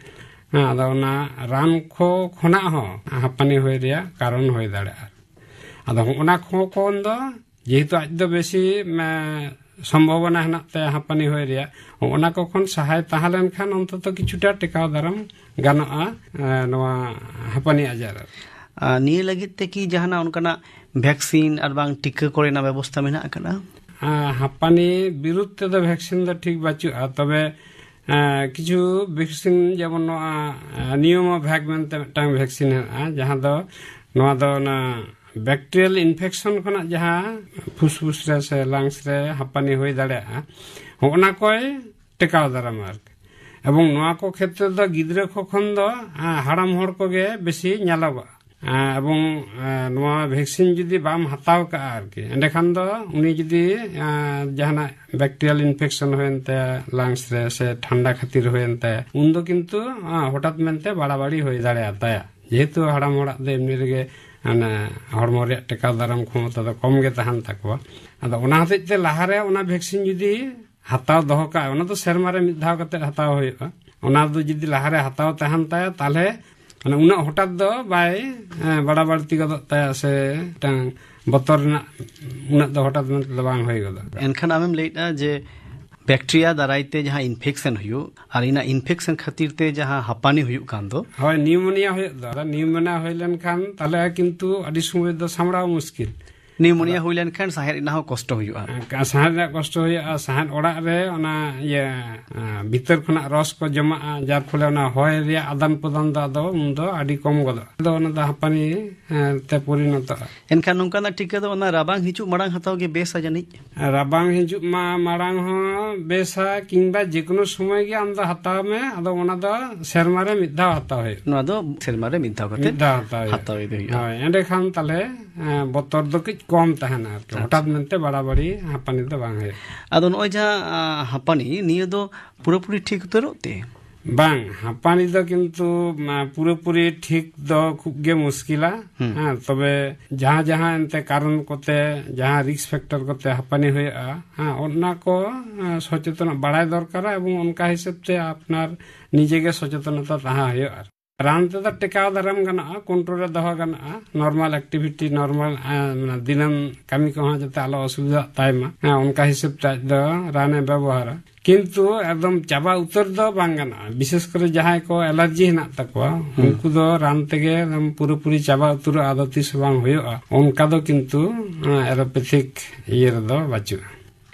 ᱦᱮᱸ, ᱟᱫᱚ ᱚᱱᱟ ᱨᱟᱱ ᱠᱚ ᱠᱷᱚᱱᱟᱜ ᱦᱚᱸ ᱦᱟᱸᱯᱟᱱᱤ ᱦᱩᱭ ᱨᱮᱭᱟᱜ ᱠᱟᱨᱚᱱ ᱦᱩᱭ ᱫᱟᱲᱮᱭᱟᱜᱼᱟ᱾ ᱟᱫᱚ ᱦᱚᱸᱜᱼᱚ ᱱᱟ ᱠᱚ ᱠᱷᱚᱱ ᱫᱚ ᱡᱮᱦᱮᱛᱩ ᱟᱡ ᱫᱚ ᱵᱮᱥᱤ, ᱢᱟ, ᱥᱚᱢᱵᱷᱚᱵᱚᱱᱟ ᱦᱮᱱᱟᱜ ᱛᱟᱭᱟ ᱦᱟᱸᱯᱟᱱᱤ ᱦᱩᱭ ᱨᱮᱭᱟᱜ, ᱚᱱᱟ ᱠᱚ ᱠᱷᱚᱱ ᱥᱟᱦᱟᱭ ᱛᱟᱦᱮᱸ ᱞᱮᱱᱠᱷᱟᱱ ᱚᱱᱛᱚᱛᱚ ᱠᱤᱪᱷᱩᱴᱟ ᱴᱮᱠᱟᱣ ᱫᱟᱨᱟᱢ ᱜᱟᱱᱚᱜᱼᱟ, ᱮ, ᱱᱚᱣᱟ ᱦᱟᱸᱯᱟᱱᱤ ᱟᱡᱟᱨ᱾ ᱟᱨ ᱱᱤᱭᱟᱹ ᱞᱟᱹᱜᱤᱫ ᱛᱮ ᱠᱤ ᱡᱟᱦᱟᱱᱟᱜ ᱚᱱᱠᱟᱱᱟᱜ ᱵᱷᱮᱠᱥᱤᱱ ᱟᱨ ᱵᱟᱝ ᱴᱤᱠᱟᱹ ᱠᱚᱨᱮᱱᱟᱜ ᱵᱮᱵᱚᱥᱛᱷᱟ ᱢᱮᱱᱟᱜ ᱟᱠᱟᱫᱟ? ᱟ, ᱦᱟᱸᱯᱟᱱᱤ ᱵᱤᱨᱩᱫᱷ ᱛᱮᱫᱚ ᱵᱷᱮᱠᱥᱤᱱ ᱫᱚ ᱴᱷᱤᱠ ᱵᱟᱹᱪᱩᱜᱼᱟ, ᱛᱚᱵᱮ, ᱮ, ᱠᱤᱪᱷᱩ ᱵᱷᱮᱠᱥᱤᱱ ᱡᱮᱢᱚᱱ ᱱᱚᱣᱟ, ᱮ, ᱱᱤᱭᱳᱢᱳᱵᱷᱮᱠ ᱢᱮᱱᱛᱮ ᱢᱤᱫᱴᱟᱝ ᱵᱷᱮᱠᱥᱤᱱ ᱦᱮᱱᱟᱜᱼᱟ, ᱡᱟᱦᱟᱸ ᱫᱚ ᱱᱚᱣᱟ ᱫᱚ ᱚᱱᱟ ᱵᱮᱠᱴᱮᱨᱤᱭᱟᱞ ᱤᱱᱯᱷᱮᱠᱥᱚᱱ ᱠᱷᱚᱱᱟᱜ ᱡᱟᱦᱟᱸ ᱯᱷᱩᱥᱯᱷᱩᱥ ᱨᱮ ᱥᱮ ᱞᱟᱝᱥ ᱨᱮ ᱦᱟᱸᱯᱟᱱᱤ ᱦᱩᱭ ᱫᱟᱲᱮᱭᱟᱜᱼᱟ, ᱦᱚᱸᱜᱼᱚ ᱱᱟ ᱠᱚᱭ ᱴᱮᱠᱟᱣ ᱫᱟᱨᱟᱢᱟ ᱟᱨᱠᱤ᱾ ᱮᱵᱚᱝ ᱱᱚᱣᱟ ᱠᱚ ᱠᱷᱮᱛᱨᱮ ᱫᱚ ᱜᱤᱫᱽᱨᱟᱹ ᱠᱚ ᱠᱷᱚᱱ ᱫᱚ, ᱟ, ᱦᱟᱲᱟᱢ ᱦᱚᱲ ᱠᱚᱜᱮ ᱵᱮᱥᱤ ᱧᱮᱞᱚᱜᱚᱜᱼᱟ᱾ ᱮᱵᱚᱝ ᱱᱚᱣᱟ ᱵᱷᱮᱠᱥᱤᱱ ᱡᱩᱫᱤ ᱵᱟᱢ ᱦᱟᱛᱟᱣ ᱠᱟᱜᱼᱟ ᱟᱨᱠᱤ, ᱮᱸᱰᱮᱠᱷᱟᱱ ᱫᱚ ᱩᱱᱤ ᱡᱩᱫᱤ ᱡᱟᱦᱟᱱᱟᱜ ᱵᱮᱠᱴᱮᱨᱤᱭᱟᱞ ᱤᱱᱯᱷᱮᱠᱥᱚᱱ ᱦᱩᱭᱮᱱ ᱛᱟᱭᱟ ᱞᱟᱝᱥ ᱨᱮ, ᱥᱮ ᱴᱷᱟᱱᱰᱟ ᱠᱷᱟᱹᱛᱤᱨ ᱦᱩᱭᱮᱱ ᱛᱟᱭᱟ, ᱩᱱᱫᱚ ᱠᱤᱱᱛᱩ ᱦᱚᱴᱟᱛ ᱢᱮᱱᱛᱮ ᱵᱟᱲᱟᱵᱟᱲᱤ ᱦᱩᱭ ᱫᱟᱲᱮᱭᱟᱛᱟᱭᱟ᱾ ᱡᱮᱦᱮᱛᱩ ᱦᱟᱲᱟᱢ ᱦᱚᱲᱟᱜ ᱫᱚ ᱮᱢᱱᱤ ᱨᱮᱜᱮ ᱦᱚᱲᱢᱚ ᱨᱮᱭᱟᱜ ᱴᱮᱠᱟᱣ ᱫᱟᱨᱟᱢ ᱠᱷᱚᱢᱚᱛᱟ ᱫᱚ ᱠᱚᱢ ᱜᱮ ᱛᱟᱦᱮᱱ ᱛᱟᱠᱚᱣᱟ᱾ ᱟᱫᱚ ᱚᱱᱟ ᱦᱚᱛᱮᱡ ᱛᱮ ᱞᱟᱦᱟᱨᱮ ᱚᱱᱟ ᱵᱷᱮᱠᱥᱤᱱ ᱡᱩᱫᱤ ᱦᱟᱛᱟᱣ ᱫᱚᱦᱚ ᱠᱟᱜᱼᱟ, ᱚᱱᱟ ᱫᱚ ᱥᱮᱨᱢᱟ ᱨᱮ ᱢᱤᱫ ᱫᱷᱟᱣ ᱠᱟᱛᱮ ᱦᱟᱛᱟᱣ ᱦᱩᱭᱩᱜᱼᱟ᱾ ᱚᱱᱟ ᱫᱚ ᱡᱩᱫᱤ ᱞᱟᱦᱟᱨᱮ ᱦᱟᱛᱟᱣ ᱛᱟᱦᱮᱱ ᱛᱟᱭᱟ, ᱛᱟᱦᱚᱞᱮ ᱢᱟᱱᱮ ᱩᱱᱟᱹᱜ ᱦᱚᱴᱟᱛ ᱫᱚ ᱵᱟᱭ ᱵᱟᱲᱟ ᱵᱟᱹᱲᱛᱤ ᱜᱚᱫᱚᱜ ᱛᱟᱭᱟ, ᱥᱮ ᱢᱤᱫᱴᱟᱝ ᱵᱚᱛᱚᱨ ᱨᱮᱱᱟᱜ ᱩᱱᱟᱹᱜ ᱫᱚ ᱦᱚᱴᱟᱛ ᱢᱮᱱᱛᱮ ᱫᱚ ᱵᱟᱝ ᱦᱩᱭ ᱜᱚᱫᱚᱜᱼᱟ᱾ ᱮᱱᱠᱷᱟᱱ ᱟᱢᱮᱢ ᱞᱟᱹᱭᱮᱫᱼᱟ ᱡᱮ ᱵᱮᱠᱴᱮᱨᱤᱭᱟ ᱫᱟᱨᱟᱭ ᱛᱮ ᱡᱟᱦᱟᱸ ᱤᱱᱯᱷᱮᱠᱥᱚᱱ ᱦᱩᱭᱩᱜ ᱟᱨ ᱤᱱᱟ ᱤᱱᱯᱷᱮᱠᱥᱚᱱ ᱠᱷᱟᱹᱛᱤᱨ ᱛᱮ ᱡᱟᱦᱟᱸ ᱦᱟᱹᱯᱟᱹᱱᱤ ᱦᱩᱭᱩᱜ ᱠᱟᱱ ᱫᱚ᱾ ᱦᱳᱭ, ᱱᱤᱭᱩᱢᱳᱱᱤᱭᱟ ᱦᱩᱭᱩᱜ ᱫᱚ᱾ ᱟᱫᱚ ᱱᱤᱭᱩᱢᱳᱱᱤᱭᱟ ᱦᱩᱭ ᱞᱮᱱᱠᱷᱟᱱ ᱛᱟᱦᱚᱞᱮ ᱠᱤᱱᱛᱩ ᱟᱹᱰᱤ ᱥᱚᱢᱚᱭ ᱫᱚ ᱥᱟᱢᱵᱲᱟᱣ ᱢᱩᱥᱠᱤᱞ᱾ ᱱᱤᱭᱩᱢᱳᱱᱤᱭᱟ ᱦᱩᱭ ᱞᱮᱱᱠᱷᱟᱱ ᱥᱟᱦᱮᱫ ᱨᱮᱱᱟᱜ ᱦᱚᱸ ᱠᱚᱥᱴᱚ ᱦᱩᱭᱩᱜᱼᱟ᱾ ᱥᱟᱦᱮᱫ ᱨᱮᱱᱟᱜ ᱠᱚᱥᱴᱚ ᱦᱩᱭᱩᱜᱼᱟ, ᱥᱟᱦᱮᱫ ᱚᱲᱟᱜ ᱨᱮ ᱚᱱᱟ ᱤᱭᱟᱹ ᱵᱷᱤᱛᱟᱹᱨ ᱠᱷᱚᱱᱟᱜ ᱨᱚᱥ ᱠᱚ ᱡᱚᱢᱟᱜᱼᱟ, ᱡᱟᱨ ᱯᱷᱚᱞᱮ ᱚᱱᱟ ᱦᱚᱭ ᱨᱮᱭᱟᱜ ᱟᱫᱟᱱ ᱯᱨᱚᱫᱟᱱ ᱫᱚ ᱟᱫᱚ ᱩᱱᱫᱚ ᱟᱹᱰᱤ ᱠᱚᱢ ᱜᱚᱫᱚᱜᱼᱟ᱾ ᱟᱫᱚ ᱚᱱᱟ ᱫᱚ ᱦᱟᱹᱯᱟᱹᱱᱤ ᱛᱮ ᱯᱚᱨᱤᱱᱚᱛᱚᱜᱼᱟ᱾ ᱮᱱᱠᱷᱟᱱ ᱱᱚᱝᱠᱟᱱᱟᱜ ᱴᱤᱠᱟᱹ ᱫᱚ ᱚᱱᱟ ᱨᱟᱵᱟᱝ ᱦᱤᱡᱩᱜ ᱢᱟᱲᱟᱝ ᱦᱟᱛᱟᱣ ᱜᱮ ᱵᱮᱥᱟ ᱡᱟᱹᱱᱤᱡ? ᱨᱟᱵᱟᱝ ᱦᱤᱡᱩᱜ ᱢᱟ ᱢᱟᱲᱟᱝ ᱦᱚᱸ ᱵᱮᱥᱟ, ᱠᱤᱝᱵᱟ ᱡᱮᱠᱳᱱᱳ ᱥᱚᱢᱚᱭ ᱜᱮ ᱟᱢ ᱫᱚ ᱦᱟᱛᱟᱣ ᱢᱮ᱾ ᱟᱫᱚ ᱚᱱᱟ ᱫᱚ ᱥᱮᱨᱢᱟ ᱨᱮ ᱢᱤᱫ ᱫᱷᱟᱣ ᱦᱟᱛᱟᱣ ᱦᱩᱭᱩᱜᱼᱟ᱾ ᱱᱚᱣᱟ ᱫᱚ ᱥᱮᱨᱢᱟ ᱨᱮ ᱢᱤᱫ ᱫᱷᱟᱣ ᱠᱟᱛᱮ ᱢᱤᱫ ᱫᱷᱟᱣ ᱦᱟᱛᱟᱣ ᱦᱩᱭᱩᱜᱼᱟ᱾ ᱦᱟᱛᱟᱣ ᱤᱫᱤ ᱦᱩᱭᱩᱜᱼᱟ᱾ ᱦᱳᱭ, ᱮᱸᱰᱮᱠᱷᱟᱱ ᱛᱟᱦᱞᱮ ᱵᱚᱛᱚᱨ ᱫᱚ ᱠᱟᱹᱡ ᱠᱚᱢ ᱛᱟᱦᱮᱱᱟ ᱟᱨᱠᱤ᱾ ᱟᱪᱪᱷᱟ᱾ ᱦᱚᱴᱟᱛ ᱢᱮᱱᱛᱮ ᱵᱟᱲᱟᱵᱟᱲᱤ ᱦᱟᱸᱯᱟᱱᱤ ᱫᱚ ᱵᱟᱝ ᱦᱩᱭᱩᱜᱼᱟ᱾ ᱟᱫᱚ ᱱᱚᱜᱼᱚᱭ ᱡᱟᱦᱟᱸ ᱦᱟᱸᱯᱟᱱᱤ, ᱱᱤᱭᱟᱹ ᱫᱚ ᱯᱩᱨᱟᱹᱯᱩᱨᱤ ᱴᱷᱤᱠ ᱩᱛᱟᱹᱨᱚᱜ ᱛᱮ? ᱵᱟᱝ, ᱦᱟᱸᱯᱟᱱᱤ ᱫᱚ ᱠᱤᱱᱛᱩ ᱯᱩᱨᱟᱹᱯᱩᱨᱤ ᱴᱷᱤᱠ ᱫᱚ ᱠᱷᱩᱵ ᱜᱮ ᱢᱩᱥᱠᱤᱞᱟ᱾ ᱦᱮᱸ, ᱛᱚᱵᱮ ᱡᱟᱦᱟᱸ ᱡᱟᱦᱟᱸ ᱮᱱᱛᱮ ᱠᱟᱨᱚᱱ ᱠᱚᱛᱮ, ᱡᱟᱦᱟᱸ ᱨᱤᱥᱠ ᱯᱷᱮᱠᱴᱚᱨ ᱠᱚᱛᱮ ᱦᱟᱸᱯᱟᱱᱤ ᱦᱩᱭᱩᱜᱼᱟ, ᱦᱮᱸ, ᱚᱱᱟ ᱠᱚ ᱥᱚᱪᱮᱛᱚᱱ ᱵᱟᱲᱟᱭ ᱫᱚᱨᱠᱟᱨᱟ, ᱮᱵᱚᱝ ᱚᱱᱠᱟ ᱦᱤᱥᱟᱹᱵ ᱛᱮ ᱟᱯᱱᱟᱨ ᱱᱤᱡᱮ ᱜᱮ ᱥᱚᱪᱮᱛᱚᱱᱚᱛᱟ ᱛᱟᱦᱮᱸ ᱦᱩᱭᱩᱜᱼᱟ᱾ ᱨᱟᱱ ᱛᱮᱫᱚ ᱴᱮᱠᱟᱣ ᱫᱟᱨᱟᱢ ᱜᱟᱱᱚᱜᱼᱟ, ᱠᱚᱱᱴᱨᱳᱞ ᱨᱮ ᱫᱚᱦᱚ ᱜᱟᱱᱚᱜᱼᱟ, ᱱᱚᱨᱢᱟᱞ ᱮᱠᱴᱤᱵᱷᱤᱴᱤ, ᱱᱚᱨᱢᱟᱞ ᱫᱤᱱᱟᱹᱢ ᱠᱟᱹᱢᱤ ᱠᱚᱦᱚᱸ ᱡᱟᱛᱮ ᱟᱞᱚ ᱚᱥᱩᱵᱤᱫᱷᱟᱜ ᱛᱟᱭ ᱢᱟ, ᱦᱮᱸ, ᱚᱱᱠᱟ ᱦᱤᱥᱟᱹᱵ ᱛᱮ ᱟᱡ ᱫᱚ ᱨᱟᱱᱮ ᱵᱮᱵᱚᱦᱟᱨᱟ᱾ ᱠᱤᱱᱛᱩ ᱮᱠᱫᱚᱢ ᱪᱟᱵᱟ ᱩᱛᱟᱹᱨ ᱫᱚ ᱵᱟᱝ ᱜᱟᱱᱚᱜᱼᱟ᱾ ᱵᱤᱥᱮᱥ ᱠᱚᱨᱮ ᱡᱟᱦᱟᱸᱭ ᱠᱚ ᱮᱞᱟᱨᱡᱤ ᱦᱮᱱᱟᱜ ᱛᱟᱠᱚᱣᱟ, ᱦᱩᱸ᱾ ᱩᱱᱠᱩ ᱫᱚ ᱨᱟᱱ ᱛᱮᱜᱮ ᱮᱠᱫᱚᱢ ᱯᱩᱨᱟᱹᱯᱩᱨᱤ ᱪᱟᱵᱟ ᱩᱛᱟᱹᱨᱚᱜᱼᱟ, ᱟᱫᱚ ᱛᱤᱥ ᱦᱚᱸ ᱵᱟᱝ ᱦᱩᱭᱩᱜᱼᱟ, ᱚᱱᱠᱟ ᱫᱚ ᱠᱤᱱᱛᱩ ᱮᱞᱳᱯᱮᱛᱷᱤᱠ ᱤᱭᱟᱹ ᱨᱮᱫᱚ ᱵᱟᱹᱪᱩᱜᱼᱟ᱾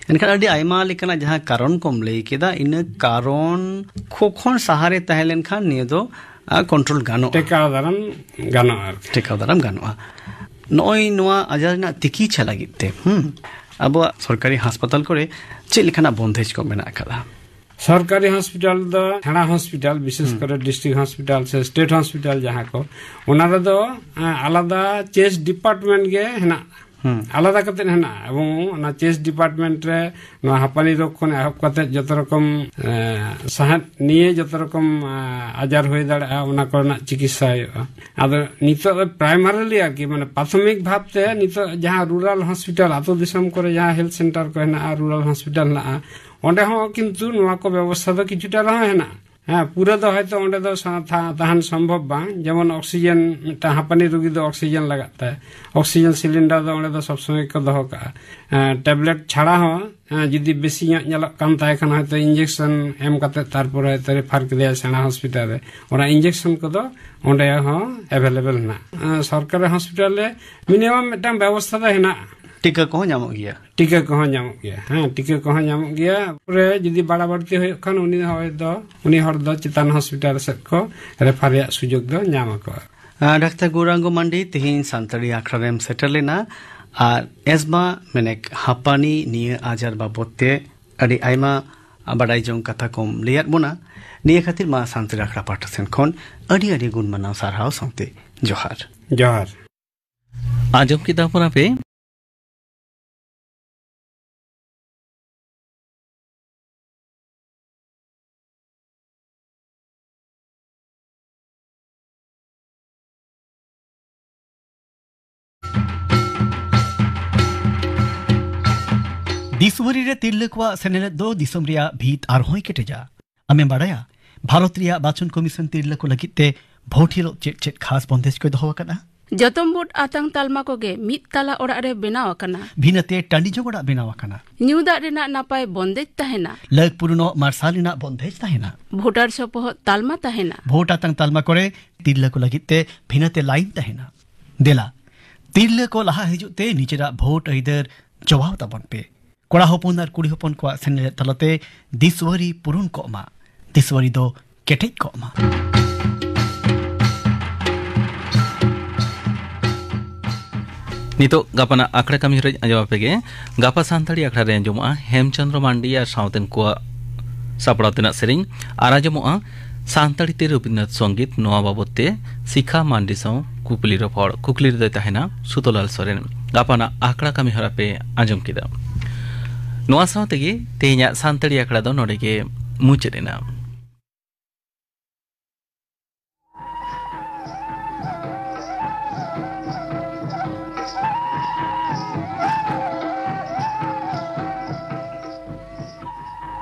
ᱮᱱᱠᱷᱟᱱ ᱟᱹᱰᱤ ᱟᱭᱢᱟ ᱞᱮᱠᱟᱱᱟᱜ ᱡᱟᱦᱟᱸ ᱠᱟᱨᱚᱱ ᱠᱚᱢ ᱞᱟᱹᱭ ᱠᱮᱫᱟ, ᱤᱱᱟᱹ ᱠᱟᱨᱚᱱ ᱠᱚ ᱠᱷᱚᱱ ᱥᱟᱦᱟᱨᱮ ᱛᱟᱦᱮᱸ ᱞᱮᱱᱠᱷᱟᱱ ᱱᱤᱭᱟᱹ ᱫᱚ ᱠᱚᱱᱴᱨᱳᱞ ᱜᱟᱱᱚᱜᱼᱟ᱾ ᱴᱮᱠᱟᱣ ᱫᱟᱨᱟᱢ ᱜᱟᱱᱚᱜᱼᱟ ᱟᱨᱠᱤ᱾ ᱴᱮᱠᱟᱣ ᱫᱟᱨᱟᱢ ᱜᱟᱱᱚᱜᱼᱟ᱾ ᱱᱚᱜᱼᱚᱭ ᱱᱚᱣᱟ ᱟᱡᱟᱨ ᱨᱮᱱᱟᱜ ᱛᱤᱠᱤᱪᱷᱟ ᱞᱟᱹᱜᱤᱫ ᱛᱮ, ᱦᱩᱸ, ᱟᱵᱚᱣᱟᱜ ᱥᱚᱨᱠᱟᱨᱤ ᱦᱟᱥᱯᱟᱛᱟᱞ ᱠᱚᱨᱮ ᱪᱮᱫ ᱞᱮᱠᱟᱱᱟᱜ ᱵᱚᱱᱫᱮᱡᱽ ᱠᱚ ᱢᱮᱱᱟᱜ ᱟᱠᱟᱫᱟ? ᱥᱚᱨᱠᱟᱨᱤ ᱦᱚᱥᱯᱤᱴᱟᱞ ᱫᱚ ᱥᱮᱬᱟ ᱦᱚᱥᱯᱤᱴᱟᱞ, ᱵᱤᱥᱮᱥ ᱦᱩᱸ᱾ ᱠᱚᱨᱮ ᱰᱤᱥᱴᱨᱤᱠᱴ ᱦᱚᱥᱯᱤᱴᱟᱞ ᱥᱮ ᱥᱴᱮᱴ ᱦᱚᱥᱯᱤᱴᱟᱞ ᱡᱟᱦᱟᱸ ᱠᱚ, ᱚᱱᱟ ᱨᱮᱫᱚ, ᱮᱸ, ᱟᱞᱟᱫᱟ ᱪᱮᱥᱴ ᱰᱤᱯᱟᱨᱴᱢᱮᱱᱴ ᱜᱮ ᱦᱮᱱᱟᱜᱼᱟ᱾ ᱦᱩᱸ᱾ ᱟᱞᱟᱫᱟ ᱠᱟᱛᱮᱫ ᱦᱮᱱᱟᱜᱼᱟ᱾ ᱮᱵᱚᱝ ᱚᱱᱟ ᱪᱮᱥᱴ ᱰᱤᱯᱟᱨᱴᱢᱮᱱᱴ ᱨᱮ ᱱᱚᱣᱟ ᱦᱟᱯᱟᱱᱤ ᱨᱳᱜᱽ ᱠᱷᱚᱱ ᱮᱦᱚᱵ ᱠᱟᱛᱮᱫ ᱡᱚᱛᱚ ᱨᱚᱠᱚᱢ, ᱮᱸ, ᱥᱟᱦᱮᱫ ᱱᱤᱭᱮ ᱡᱚᱛᱚ ᱨᱚᱠᱚᱢ, ᱮᱸ, ᱟᱡᱟᱨ ᱦᱩᱭ ᱫᱟᱲᱮᱭᱟᱜᱼᱟ, ᱚᱱᱟ ᱠᱚᱨᱮᱱᱟᱜ ᱪᱤᱠᱤᱛᱥᱟ ᱦᱩᱭᱩᱜᱼᱟ᱾ ᱟᱫᱚ ᱱᱤᱛᱚᱜ ᱫᱚ ᱯᱨᱟᱭᱢᱟᱨᱤᱞᱤ ᱟᱨᱠᱤ, ᱢᱟᱱᱮ ᱯᱨᱟᱛᱷᱚᱢᱤᱠ ᱵᱷᱟᱵᱽ ᱛᱮ ᱱᱤᱛᱚᱜ ᱡᱟᱦᱟᱸ ᱨᱩᱨᱟᱞ ᱦᱚᱥᱯᱤᱴᱟᱞ, ᱟᱛᱳ ᱫᱤᱥᱚᱢ ᱠᱚᱨᱮ ᱡᱟᱦᱟᱸ ᱦᱮᱞᱛᱷ ᱥᱮᱱᱴᱟᱨ ᱠᱚ ᱦᱮᱱᱟᱜᱼᱟ, ᱨᱩᱨᱟᱞ ᱦᱚᱥᱯᱤᱴᱟᱞ ᱦᱮᱱᱟᱜᱼᱟ, ᱚᱸᱰᱮ ᱦᱚᱸ ᱠᱤᱱᱛᱩ ᱱᱚᱣᱟ ᱠᱚ ᱵᱮᱵᱚᱥᱛᱷᱟ ᱫᱚ ᱠᱤᱪᱷᱩᱴᱟ ᱨᱮᱦᱚᱸ ᱦᱮᱱᱟᱜᱼᱟ᱾ ᱦᱮᱸ, ᱯᱩᱨᱟᱹ ᱫᱚ ᱦᱚᱭᱛᱳ ᱚᱸᱰᱮ ᱫᱚ ᱥᱟ-, ᱛᱷᱟ-, ᱛᱟᱦᱮᱱ ᱥᱚᱢᱵᱷᱚᱵ ᱵᱟᱝ᱾ ᱡᱮᱢᱚᱱ ᱚᱠᱥᱤᱡᱮᱱ, ᱢᱤᱫᱴᱟᱝ ᱦᱟᱸᱯᱟᱱᱤ ᱨᱩᱜᱤ ᱫᱚ ᱚᱠᱥᱤᱡᱮᱱ ᱞᱟᱜᱟᱜ ᱛᱟᱭ, ᱚᱠᱥᱤᱡᱮᱱ ᱥᱤᱞᱤᱱᱰᱟᱨ ᱫᱚ ᱚᱸᱰᱮ ᱫᱚ ᱥᱚᱵ ᱥᱚᱢᱚᱭ ᱠᱚ ᱫᱚᱦᱚ ᱠᱟᱜᱼᱟ᱾ ᱮᱸ, ᱴᱮᱵᱞᱮᱴ ᱪᱷᱟᱲᱟ ᱦᱚᱸ, ᱮᱸ, ᱡᱩᱫᱤ ᱵᱮᱥᱤ ᱧᱚᱜ ᱧᱮᱞᱚᱜ ᱠᱟᱱ ᱛᱟᱭ ᱠᱷᱟᱱ, ᱦᱚᱭᱛᱳ ᱤᱧᱡᱮᱠᱥᱚᱱ ᱮᱢ ᱠᱟᱛᱮ ᱛᱟᱨᱯᱚᱨᱮ ᱦᱚᱭᱛᱳ ᱨᱮᱯᱷᱟᱨ ᱠᱮᱫᱮᱭᱟ ᱥᱮᱬᱟ ᱦᱚᱥᱯᱤᱴᱟᱞ ᱨᱮ, ᱚᱱᱟ ᱤᱧᱡᱮᱠᱥᱚᱱ ᱠᱚᱫᱚ ᱚᱸᱰᱮ ᱦᱚᱸ ᱮᱵᱷᱮᱞᱮᱵᱮᱞ ᱦᱮᱱᱟᱜᱼᱟ᱾ ᱮᱸ, ᱥᱚᱨᱠᱟᱨᱤ ᱦᱚᱥᱯᱤᱴᱟᱞ ᱨᱮ ᱢᱤᱱᱤᱢᱟᱢ ᱢᱤᱫᱴᱟᱝ ᱵᱮᱵᱚᱥᱛᱷᱟ ᱫᱚ ᱦᱮᱱᱟᱜᱼᱟ᱾ ᱴᱤᱠᱟᱹ ᱠᱚᱦᱚᱸ ᱧᱟᱢᱚᱜ ᱜᱮᱭᱟ? ᱴᱤᱠᱟᱹ ᱠᱚᱦᱚᱸ ᱧᱟᱢᱚᱜ ᱜᱮᱭᱟ᱾ ᱦᱮᱸ, ᱴᱤᱠᱟᱹ ᱠᱚᱦᱚᱸ ᱧᱟᱢᱚᱜ ᱜᱮᱭᱟ᱾ ᱯᱚᱨᱮ ᱡᱩᱫᱤ ᱵᱟᱲᱟ ᱵᱟᱹᱲᱛᱤ ᱦᱩᱭᱩᱜ ᱠᱷᱟᱱ, ᱩᱱᱤ ᱦᱚᱲ ᱫᱚ, ᱩᱱᱤ ᱦᱚᱲ ᱫᱚ ᱪᱮᱛᱟᱱ ᱦᱚᱥᱯᱤᱴᱟᱞ ᱥᱮᱫ ᱠᱚ ᱨᱮᱯᱷᱟᱨ ᱨᱮᱭᱟᱜ ᱥᱩᱡᱳᱜᱽ ᱫᱚ ᱧᱟᱢ ᱟᱠᱚ᱾ ᱟᱨ ᱰᱟᱠᱛᱟᱨ ᱜᱳᱨᱟᱝᱜᱚ ᱢᱟᱱᱰᱤ ᱛᱮᱦᱮᱧ ᱥᱟᱱᱛᱟᱲᱤ ᱟᱠᱷᱲᱟ ᱨᱮᱢ ᱥᱮᱴᱮᱨ ᱞᱮᱱᱟ ᱟᱨ ᱮᱥᱢᱟ ᱢᱮᱱᱮᱠ ᱦᱟᱯᱟᱱᱤ ᱱᱤᱭᱟᱹ ᱟᱡᱟᱨ ᱵᱟᱵᱚᱫ ᱛᱮ ᱟᱹᱰᱤ ᱟᱭᱢᱟ ᱵᱟᱰᱟᱭ ᱡᱚᱝ ᱠᱟᱛᱷᱟ ᱠᱚᱢ ᱞᱟᱹᱭᱟᱫ ᱵᱚᱱᱟ᱾ ᱱᱤᱭᱟᱹ ᱠᱷᱟᱹᱛᱤᱨ ᱢᱟ ᱥᱟᱱᱛᱟᱲᱤ ᱟᱠᱷᱲᱟ ᱯᱟᱦᱴᱟ ᱥᱮᱱ ᱠᱷᱚᱱ ᱟᱹᱰᱤ ᱟᱹᱰᱤ ᱜᱩᱱ ᱢᱟᱱᱟᱣ ᱥᱟᱨᱦᱟᱣ ᱥᱟᱶᱛᱮ ᱡᱚᱦᱟᱨ᱾ ᱡᱚᱦᱟᱨ᱾ ᱟᱸᱡᱚᱢ ᱠᱮᱫᱟ ᱵᱚᱱ ᱟᱯᱮ? ᱫᱤᱥᱣᱟᱹᱨᱤ ᱨᱮ ᱛᱤᱨᱞᱟᱹ ᱠᱚᱣᱟᱜ ᱥᱮᱱᱮᱞᱮᱫ ᱫᱚ ᱫᱤᱥᱚᱢ ᱨᱮᱭᱟᱜ ᱵᱷᱤᱛ ᱟᱨᱦᱚᱸᱭ ᱠᱮᱴᱮᱡᱟ᱾ ᱟᱢᱮᱢ ᱵᱟᱲᱟᱭᱟ, ᱵᱷᱟᱨᱚᱛ ᱨᱮᱭᱟᱜ ᱵᱟᱪᱚᱱ ᱠᱚᱢᱤᱥᱚᱱ ᱛᱤᱨᱞᱟᱹ ᱠᱚ ᱞᱟᱹᱜᱤᱫ ᱛᱮ ᱵᱷᱳᱴ ᱦᱤᱞᱳᱜ ᱪᱮᱫ ᱪᱮᱫ ᱠᱷᱟᱥ ᱵᱚᱱᱫᱮᱡ ᱠᱚᱭ ᱫᱚᱦᱚ ᱟᱠᱟᱫᱼᱟ? ᱡᱚᱛᱚᱢ ᱵᱷᱳᱴ ᱟᱛᱟᱝ ᱛᱟᱞᱢᱟ ᱠᱚᱜᱮ ᱢᱤᱫ ᱛᱟᱞᱟ ᱚᱲᱟᱜ ᱨᱮ ᱵᱮᱱᱟᱣ ᱟᱠᱟᱱᱟ᱾ ᱵᱷᱤᱱᱟᱹᱛᱮ ᱴᱟᱺᱰᱤ ᱡᱚᱝ ᱚᱲᱟᱜ ᱵᱮᱱᱟᱣ ᱟᱠᱟᱱᱟ᱾ ᱧᱩ ᱫᱟᱜ ᱨᱮᱱᱟᱜ ᱱᱟᱯᱟᱭ ᱵᱚᱱᱫᱮᱡ ᱛᱟᱦᱮᱱᱟ᱾ ᱞᱟᱹᱠ ᱯᱩᱨᱩᱱᱚᱜ ᱢᱟᱨᱥᱟᱞ ᱨᱮᱱᱟᱜ ᱵᱚᱱᱫᱮᱡ ᱛᱟᱦᱮᱱᱟ᱾ ᱵᱷᱳᱴᱟᱨ ᱥᱚᱯᱚᱦᱚᱫ ᱛᱟᱞᱢᱟ ᱛᱟᱦᱮᱱᱟ᱾ ᱵᱷᱳᱴ ᱟᱛᱟᱝ ᱛᱟᱞᱢᱟ ᱠᱚᱨᱮ ᱛᱤᱨᱞᱟᱹ ᱠᱚ ᱞᱟᱹᱜᱤᱫ ᱛᱮ ᱵᱷᱤᱱᱟᱹᱛᱮ ᱞᱟᱭᱤᱱ ᱛᱟᱦᱮᱱᱟ᱾ ᱫᱮᱞᱟ, ᱛᱤᱨᱞᱟᱹ ᱠᱚ ᱞᱟᱦᱟ ᱦᱤᱡᱩᱜ ᱛᱮ ᱱᱤᱡᱮᱨᱟᱜ ᱵᱷᱳᱴ ᱟᱹᱭᱫᱟᱹᱨ ᱪᱚᱣᱟᱣ ᱛᱟᱵᱚᱱ ᱯᱮ᱾ ᱠᱚᱲᱟ ᱦᱚᱯᱚᱱ ᱟᱨ ᱠᱩᱲᱤ ᱦᱚᱯᱚᱱ ᱠᱚᱣᱟᱜ ᱥᱮᱱᱮᱞᱮᱫ ᱛᱟᱞᱟᱛᱮ ᱫᱤᱥᱣᱟᱹᱨᱤ ᱯᱩᱨᱩᱱ ᱠᱚᱜ ᱢᱟ, ᱫᱤᱥᱣᱟᱹᱨᱤ ᱫᱚ ᱠᱮᱴᱮᱡ ᱠᱚᱜ ᱢᱟ᱾ ᱱᱤᱛᱚᱜ ᱜᱟᱯᱟᱱᱟᱜ ᱟᱠᱷᱲᱟ ᱠᱟᱹᱢᱤ ᱦᱚᱨᱟᱧ ᱟᱸᱡᱚᱢ ᱟᱯᱮ ᱜᱮ᱾ ᱜᱟᱯᱟ ᱥᱟᱱᱛᱟᱲᱤ ᱟᱠᱷᱲᱟ ᱨᱮ ᱟᱸᱡᱚᱢᱚᱜᱼᱟ ᱦᱮᱢᱪᱚᱸᱫᱽᱨᱚ ᱢᱟᱱᱰᱤ ᱟᱨ ᱥᱟᱶᱛᱮᱱ ᱠᱚᱣᱟᱜ ᱥᱟᱯᱲᱟᱣ ᱛᱮᱱᱟᱜ ᱥᱮᱨᱮᱧ ᱟᱨ ᱟᱸᱡᱚᱢᱚᱜᱼᱟ ᱥᱟᱱᱛᱟᱲᱤ ᱛᱮ ᱨᱚᱵᱤᱱᱫᱨᱚᱱᱟᱛᱷ ᱥᱚᱝᱜᱤᱛ᱾ ᱱᱚᱣᱟ ᱵᱟᱵᱚᱛ ᱛᱮ ᱥᱤᱠᱷᱟ ᱢᱟᱱᱰᱤ ᱥᱟᱶ ᱠᱩᱠᱞᱤ ᱨᱚᱯᱚᱲ᱾ ᱠᱩᱠᱞᱤ ᱨᱮᱫᱚᱭ ᱛᱟᱦᱮᱱᱟ ᱥᱩᱛᱚᱞᱟᱞ ᱥᱚᱨᱮᱱ᱾ ᱜᱟᱯᱟᱱᱟᱜ ᱟᱠᱷᱲᱟ ᱠᱟᱹᱢᱤ ᱦᱚᱨᱟ ᱯᱮ ᱟᱸᱡᱚᱢ ᱠᱮᱫᱟ᱾ ᱱᱚᱣᱟ ᱥᱟᱶ ᱛᱮᱜᱮ ᱛᱮᱦᱮᱧᱟᱜ ᱥᱟᱱᱛᱟᱲᱤ ᱟᱠᱷᱲᱟ ᱫᱚ ᱱᱚᱰᱮ ᱜᱮ ᱢᱩᱪᱟᱹᱫ ᱮᱱᱟ᱾